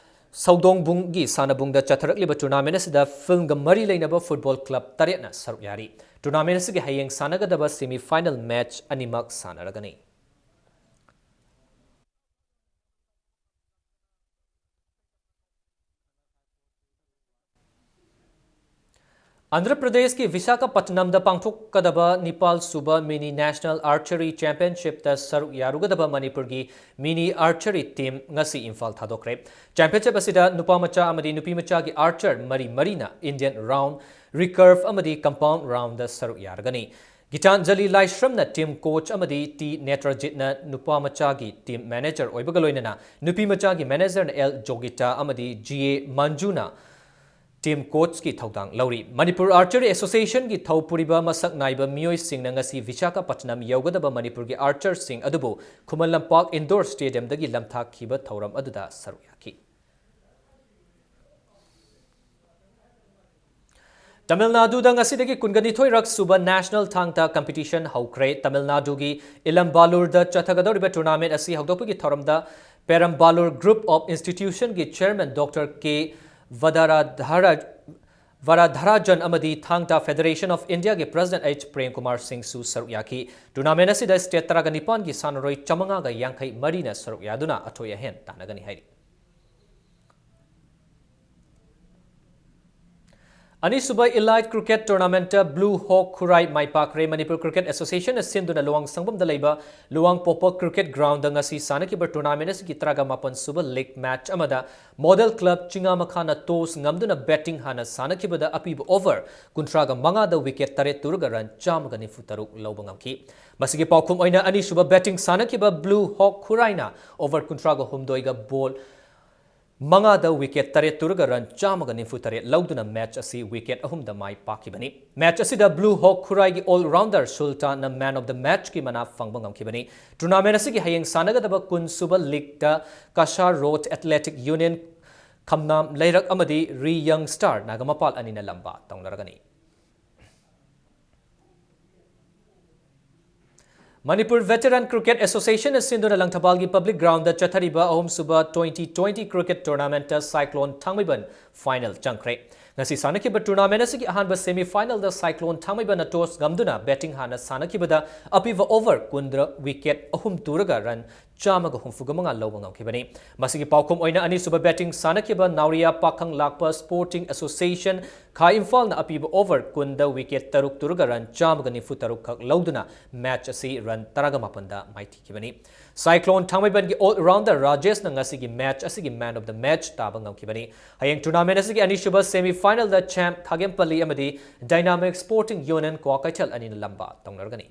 ꯁꯧꯗꯣꯡꯕꯨꯡꯒꯤ ꯁꯥꯟꯅꯕꯨꯡꯗ ꯆꯠꯊꯔꯛꯂꯤꯕ tournament ꯑꯁꯤꯗ field ꯒ ꯃꯔꯤ ꯂꯩꯅꯕ football club ꯇꯔꯦꯠꯅ ꯁꯔꯨꯛ ꯌꯥꯔꯤ꯫ Tournament ꯑꯁꯤꯒꯤ ꯍꯌꯦꯡ ꯁꯥꯟꯅꯒꯗꯕ semi final match ꯑꯅꯤꯃꯛ ꯁꯥꯟꯅꯔꯒꯅꯤ꯫ ꯑꯟꯙ꯭ꯔ ꯄ꯭ꯔꯗꯦꯁꯀꯤ ꯚꯤꯁꯥꯈꯥꯄꯠꯅꯝꯗ ꯄꯥꯡꯊꯣꯛꯀꯗꯕ ꯅꯤꯄꯥꯜ ꯁꯨꯕ Mini National Archery Championship ꯇ ꯁꯔꯨꯛ ꯌꯥꯔꯨꯒꯗꯕ ꯃꯅꯤꯄꯨꯔꯒꯤ mini archery team ꯉꯁꯤ ꯏꯝꯐꯥꯜ ꯊꯥꯗꯣꯛꯈ꯭ꯔꯦ꯫ Championship ꯑꯁꯤꯗ ꯅꯨꯄꯥ ꯃꯆꯥ ꯑꯃꯗꯤ ꯅꯨꯄꯤ ꯃꯆꯥꯒꯤ archer ꯃꯔꯤ ꯃꯔꯤꯅ Indian round, recurve ꯑꯃꯗꯤ compound round ꯗ ꯁꯔꯨꯛ ꯌꯥꯔꯒꯅꯤ꯫ ꯒꯤꯇꯥꯟꯖꯂꯤ ꯂꯥꯏꯁ꯭ꯔꯝꯅ team coach ꯑꯃꯗꯤ ꯇꯤ ꯅꯦꯇ꯭ꯔꯖꯤꯠꯅ ꯅꯨꯄꯥ ꯃꯆꯥꯒꯤ team manager ꯑꯣꯏꯕꯒ ꯂꯣꯏꯅꯅ ꯅꯨꯄꯤ ꯃꯆꯥꯒꯤ manager ꯅ ꯑꯦꯜ ꯖꯣꯒꯤꯇꯥ ꯑꯃꯗꯤ ꯖꯤ ꯑꯦ ꯃꯟꯖꯨꯅ team coach ꯀꯤ ꯊꯧꯗꯥꯡ ꯂꯧꯔꯤ꯫ ꯃꯅꯤꯄꯨꯔ Archery Association ꯒꯤ ꯊꯧ ꯄꯨꯔꯤꯕ ꯃꯁꯛ ꯅꯥꯏꯕ ꯃꯤꯑꯣꯏꯁꯤꯡꯅ ꯉꯁꯤ ꯚꯤꯁꯥꯈꯥꯄꯠꯅꯝ ꯌꯧꯒꯗꯕ ꯃꯅꯤꯄꯨꯔꯒꯤ archer ꯁꯤꯡ ꯑꯗꯨꯕꯨ ꯈꯨꯃꯟ ꯂꯝꯄꯥꯛ indoor stadium ꯗꯒꯤ ꯂꯝꯊꯥꯛꯈꯤꯕ ꯊꯧꯔꯝ ꯑꯗꯨꯗ ꯁꯔꯨꯛ ꯌꯥꯈꯤ꯫ ꯇꯥꯃꯤꯜ ꯅꯥꯗꯨꯗ ꯉꯁꯤꯗꯒꯤ ꯀꯨꯟꯒꯅꯤꯊꯣꯏ ꯔꯛ ꯁꯨꯕ national ꯊꯥꯡ ꯇꯥ competition ꯍꯧꯈ꯭ꯔꯦ꯫ ꯇꯥꯃꯤꯜ ꯅꯥꯗꯨꯒꯤ ꯏꯂꯝꯕꯥꯂꯨꯔꯗ ꯆꯠꯊꯒꯗꯧꯔꯤꯕ tournament ꯑꯁꯤ ꯍꯧꯗꯣꯛꯄꯒꯤ ꯊꯧꯔꯝꯗ Peramballur Group of Institution ꯒꯤ chairman Doctor ꯀꯦ ꯚꯥꯔꯥꯙꯥꯔꯥ-, ꯚꯥꯔꯥꯙꯥꯔꯥꯖꯟ ꯑꯃꯗꯤ ꯊꯥꯡ ꯇꯥ Federation of India ꯒꯤ President ꯑꯩꯆ ꯄ꯭ꯔꯦꯝ ꯀꯨꯃꯥꯔ ꯁꯤꯡꯁꯨ ꯁꯔꯨꯛ ꯌꯥꯈꯤ꯫ Tournament ꯑꯁꯤꯗ state ꯇꯔꯥꯒ ꯅꯤꯄꯥꯟꯒꯤ ꯁꯥꯟꯅꯔꯣꯏ ꯆꯥꯃꯉꯥꯒ ꯌꯥꯡꯈꯩ ꯃꯔꯤꯅ ꯁꯔꯨꯛ ꯌꯥꯗꯨꯅ ꯑꯊꯣꯏ ꯑꯍꯦꯟ ꯇꯥꯟꯅꯒꯅꯤ ꯍꯥꯏꯔꯤ꯫ ꯑꯅꯤꯁꯨꯕ Elite Cricket Tournamentꯇ Blue Hawk ꯈꯨꯔꯥꯏ ꯃꯥꯏ ꯄꯥꯛꯈ꯭ꯔꯦ꯫ ꯃꯅꯤꯄꯨꯔ ꯀ꯭ꯔꯤꯀꯦꯠ ꯑꯦꯁꯣꯁꯤꯌꯦꯁꯟꯅ ꯁꯤꯟꯗꯨꯅ ꯂꯨꯋꯥꯡꯁꯪꯕꯝꯗ ꯂꯩꯕ ꯂꯨꯋꯥꯡ ꯄꯣꯛꯄ ꯀ꯭ꯔꯤꯀꯦꯠ ꯒ꯭ꯔꯥꯎꯟꯗ ꯉꯁꯤ ꯁꯥꯟꯅꯈꯤꯕ ꯇꯨꯔꯅꯥꯃꯦꯟꯠ ꯑꯁꯤꯒꯤ ꯇꯔꯥꯒ ꯃꯥꯄꯟ ꯁꯨꯕ ꯂꯤꯒ ꯃꯦꯆ ꯑꯃꯗ ꯃꯣꯗꯦꯜ ꯀ꯭ꯂꯕ ꯆꯤꯉꯥꯃꯈꯥꯅ ꯇꯣꯁ ꯉꯝꯗꯨꯅ ꯕꯦꯇꯤꯡ ꯍꯥꯟꯅ ꯁꯥꯟꯅꯈꯤꯕꯗ ꯑꯄꯤꯕ ꯑꯣꯚꯔ ꯀꯨꯟꯊ꯭ꯔꯥꯒ ꯃꯉꯥꯗ ꯋꯤꯀꯦꯠ ꯇꯔꯦꯠ ꯇꯨꯔꯒ ꯔꯟ ꯆꯥꯝꯃꯒ ꯅꯤꯐꯨ ꯇꯔꯨꯛ ꯂꯧꯕ ꯉꯝꯈꯤ꯫ ꯃꯁꯤꯒꯤ ꯄꯥꯎꯈꯨꯝ ꯑꯣꯏꯅ ꯑꯅꯤꯁꯨꯕ ꯕꯦꯇꯤꯡ ꯁꯥꯟꯅꯈꯤꯕ ꯕ꯭ꯂꯨ ꯍꯣꯛ ꯈꯨꯔꯥꯏꯅ ꯑꯣꯚꯔ ꯀꯨꯟꯊ꯭ꯔꯥꯒ ꯍꯨꯝꯗꯣꯏꯒ ꯕꯣꯜ ꯃꯉꯥꯗ ꯋꯤꯀꯦꯠ ꯇꯔꯦꯠ ꯇꯨꯔꯒ ꯔꯟ ꯆꯥꯝꯃꯒ ꯅꯤꯐꯨ ꯇꯔꯦꯠ ꯂꯧꯗꯨꯅ ꯃꯦꯆ ꯑꯁꯤ ꯋꯤꯀꯦꯠ ꯑꯍꯨꯝꯗ ꯃꯥꯏ ꯄꯥꯛꯈꯤꯕꯅꯤ꯫ ꯃꯦꯆ ꯑꯁꯤꯗ ꯕ꯭ꯂꯨ ꯍꯣꯛ ꯈꯨꯔꯥꯏꯒꯤ ꯑꯣꯜ ꯔꯥꯎꯟꯗꯔ ꯁꯨꯜꯇꯥꯟꯅ ꯃꯦꯟ ꯑꯣꯐ ꯗ ꯃꯦꯆꯀꯤ ꯃꯅꯥ ꯐꯪꯕ ꯉꯝꯈꯤꯕꯅꯤ꯫ ꯇꯨꯔꯅꯥꯃꯦꯟ ꯑꯁꯤꯒꯤ ꯍꯌꯦꯡ ꯁꯥꯟꯅꯒꯗꯕ ꯀꯨꯟ ꯁꯨꯕ ꯂꯤꯒꯇ ꯀꯁꯥꯔ ꯔꯣꯗ ꯑꯦꯊꯂꯦꯇꯤꯛ ꯌꯨꯅꯤꯌꯟ ꯈꯝꯅꯥꯝ ꯂꯩꯔꯛ ꯑꯃꯗꯤ ꯔꯤ ꯌꯪ ꯁ꯭ꯇꯥꯔ ꯅꯥꯒꯥꯃꯄꯥꯜ ꯑꯅꯤꯅ ꯂꯝꯕꯥ ꯇꯧꯅꯔꯒꯅꯤ꯫ ꯃꯅꯤꯄꯨꯔ ꯚꯦꯇꯔꯟ ꯀ꯭ꯔꯤꯀꯦꯠ ꯑꯦꯁꯣꯁꯤꯌꯦꯁꯟꯅ ꯁꯤꯟꯗꯨꯅ ꯂꯪꯊꯕꯥꯜꯒꯤ ꯄꯕ꯭ꯂꯤꯛ ꯒ꯭ꯔꯥꯎꯟꯗ ꯆꯠꯊꯔꯤꯕ ꯑꯍꯨꯝꯁꯨꯕ ꯇ꯭ꯋꯦꯟꯇꯤ ꯇ꯭ꯋꯦꯟꯇꯤ ꯀ꯭ꯔꯤꯀꯦꯠ ꯇꯣꯔꯅꯥꯃꯦꯟꯠꯇ ꯁꯥꯏꯀ꯭ꯂꯣꯟ ꯊꯥꯡꯃꯩꯕꯟ ꯐꯥꯏꯅꯦꯜ ꯆꯪꯈ꯭ꯔꯦ꯫ ꯉꯁꯤ ꯁꯥꯟꯅꯈꯤꯕ ꯇꯣꯔꯅꯥꯃꯦꯟꯠ ꯑꯁꯤꯒꯤ ꯑꯍꯥꯟꯕ ꯁꯦꯃꯤ ꯐꯥꯏꯅꯦꯜꯗ ꯁꯥꯏꯀ꯭ꯂꯣꯟ ꯊꯥꯡꯃꯩꯕꯟꯅ ꯇꯣꯁ ꯉꯝꯗꯨꯅ ꯕꯦꯇꯤꯡ ꯍꯥꯟꯅ ꯁꯥꯟꯅꯈꯤꯕꯗ ꯑꯄꯤꯕ ꯑꯣꯚꯔ ꯀꯨꯟꯗ ꯋꯤꯀꯦꯠ ꯑꯍꯨꯝ ꯇꯨꯔꯒ ꯔꯟ ꯆꯥꯝꯃꯒ ꯍꯨꯝꯐꯨꯒ ꯃꯉꯥ ꯂꯧꯕ ꯉꯝꯈꯤꯕꯅꯤ꯫ ꯃꯁꯤꯒꯤ ꯄꯥꯎꯈꯨꯝ ꯑꯣꯏꯅ ꯑꯅꯤꯁꯨꯕ ꯕꯦꯇꯤꯡ ꯁꯥꯟꯅꯈꯤꯕ ꯅꯥꯎꯔꯤꯌꯥ ꯄꯥꯈꯪ ꯂꯥꯛꯄ ꯁ꯭ꯄꯣꯔꯇꯤꯡ ꯑꯦꯁꯣꯁꯤꯌꯦꯁꯟ ꯈꯥ ꯏꯝꯐꯥꯜꯅ ꯑꯄꯤꯕ ꯑꯣꯚꯔ ꯀꯨꯟꯗ ꯋꯤꯀꯦꯠ ꯇꯔꯨꯛ ꯇꯨꯔꯒ ꯔꯟ ꯆꯥꯝꯃꯒ ꯅꯤꯐꯨ ꯇꯔꯨꯛ ꯈꯛ ꯂꯧꯗꯨꯅ ꯃꯦꯆ ꯑꯁꯤ ꯔꯟ ꯇꯔꯥꯒ ꯃꯥꯄꯟꯗ ꯃꯥꯏꯊꯤꯈꯤꯕꯅꯤ꯫ ꯁꯥꯏꯀ꯭ꯂꯣꯟ ꯊꯥꯡꯃꯩꯕꯟꯒꯤ ꯑꯣꯜ ꯔꯥꯎꯟꯗꯔ ꯔꯥꯖꯦꯁꯅ ꯉꯁꯤꯒꯤ ꯃꯦꯆ ꯑꯁꯤꯒꯤ ꯃꯦꯟ ꯑꯣꯐ ꯗ ꯃꯦꯆ ꯇꯥꯕ ꯉꯝꯈꯤꯕꯅꯤ꯫ ꯍꯌꯦꯡ ꯇꯨꯔꯅꯥꯃꯦꯟ ꯑꯁꯤꯒꯤ ꯑꯅꯤꯁꯨꯕ ꯁꯦꯃꯤ ꯐꯥꯏꯅꯦꯜꯗ ꯆꯦꯝꯞ ꯈꯥꯒꯦꯝꯄꯜꯂꯤ ꯑꯃꯗꯤ ꯗꯥꯏꯅꯥꯃꯤꯛ ꯁ꯭ꯄꯣꯔꯇꯤꯡ ꯌꯨꯅꯤꯌꯟ ꯀ꯭ꯋꯥꯀꯩꯊꯦꯜ ꯑꯅꯤꯅ ꯂꯝꯕꯥ ꯇꯧꯅꯔꯒꯅꯤ꯫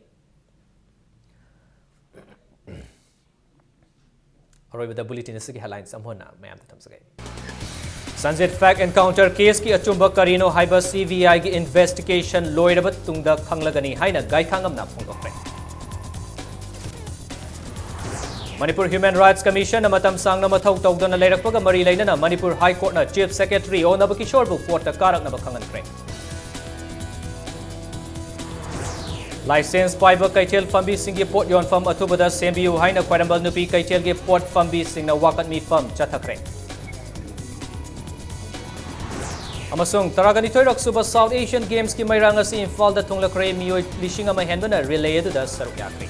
ꯑꯔꯣꯏꯕꯗ ꯕꯨꯂꯦꯇꯤꯟ ꯑꯁꯤꯒꯤ ꯍꯦꯗꯂꯥꯏꯟꯁ ꯑꯃꯨꯛ ꯍꯟꯅ ꯃꯌꯥꯝꯗ ꯊꯝꯖꯒꯦ꯫ ꯁꯟꯖꯤꯠ ꯐꯦꯛ ꯑꯦꯟꯀꯥꯎꯟꯇꯔ ꯀꯦꯁꯀꯤ ꯑꯆꯨꯝꯕ ꯀꯔꯤꯅꯣ ꯍꯥꯏꯕ ꯁꯤ ꯕꯤ ꯑꯥꯏꯒꯤ ꯏꯟꯚꯦꯁꯇꯤꯒꯦꯁꯟ ꯂꯣꯏꯔꯕ ꯇꯨꯡꯗ ꯈꯪꯂꯒꯅꯤ ꯍꯥꯏꯅ ꯒꯥꯏꯈꯥꯉꯝꯅ ꯐꯣꯡꯗꯣꯛꯈ꯭ꯔꯦ꯫ ꯃꯅꯤꯄꯨꯔ ꯍ꯭ꯌꯨꯃꯦꯟ ꯔꯥꯏꯠꯁ ꯀꯃꯤꯁꯟꯅ ꯃꯇꯝ ꯁꯥꯡꯅ ꯃꯊꯧ ꯇꯧꯗꯅ ꯂꯩꯔꯛꯄꯒ ꯃꯔꯤ ꯂꯩꯅꯅ ꯃꯅꯤꯄꯨꯔ ꯍꯥꯏ ꯀꯣꯔꯠꯅ ꯆꯤꯐ ꯁꯦꯀ꯭ꯔꯦꯇꯔꯤ ꯑꯣ ꯅꯕꯀꯤꯁꯣꯔꯕꯨ ꯀꯣꯔꯠꯇ ꯀꯥꯔꯛꯅꯕ ꯈꯪꯍꯟꯈ꯭ꯔꯦ꯫ ꯂꯥꯏꯁꯦꯟꯁ ꯄꯥꯏꯕ ꯀꯩꯊꯦꯜ ꯐꯝꯕꯤꯁꯤꯡꯒꯤ ꯄꯣꯠ ꯌꯣꯟꯐꯝ ꯑꯊꯨꯕꯗ ꯁꯦꯝꯕꯤꯌꯨ ꯍꯥꯏꯅ ꯈ꯭ꯋꯥꯏꯔꯝꯕꯟ ꯅꯨꯄꯤ ꯀꯩꯊꯦꯜꯒꯤ ꯄꯣꯠ ꯐꯝꯕꯤꯁꯤꯡꯅ ꯋꯥꯀꯠ ꯃꯤꯐꯝ ꯆꯠꯊꯈ꯭ꯔꯦ꯫ ꯑꯃꯁꯨꯡ ꯇꯔꯥꯒ ꯅꯤꯊꯣꯏꯔꯛ ꯁꯨꯕ ꯁꯥꯎꯠ ꯑꯦꯁꯤꯌꯟ ꯒꯦꯝꯁꯀꯤ ꯃꯩꯔꯥ ꯉꯁꯤ ꯏꯝꯐꯥꯜꯗ ꯊꯨꯡꯂꯈ꯭ꯔꯦ꯫ ꯃꯤꯑꯣꯏ ꯂꯤꯁꯤꯡ ꯑꯃ ꯍꯦꯟꯕꯅ ꯔꯤꯂꯦ ꯑꯗꯨꯗ ꯁꯔꯨꯛ ꯌꯥꯈ꯭ꯔꯦ꯫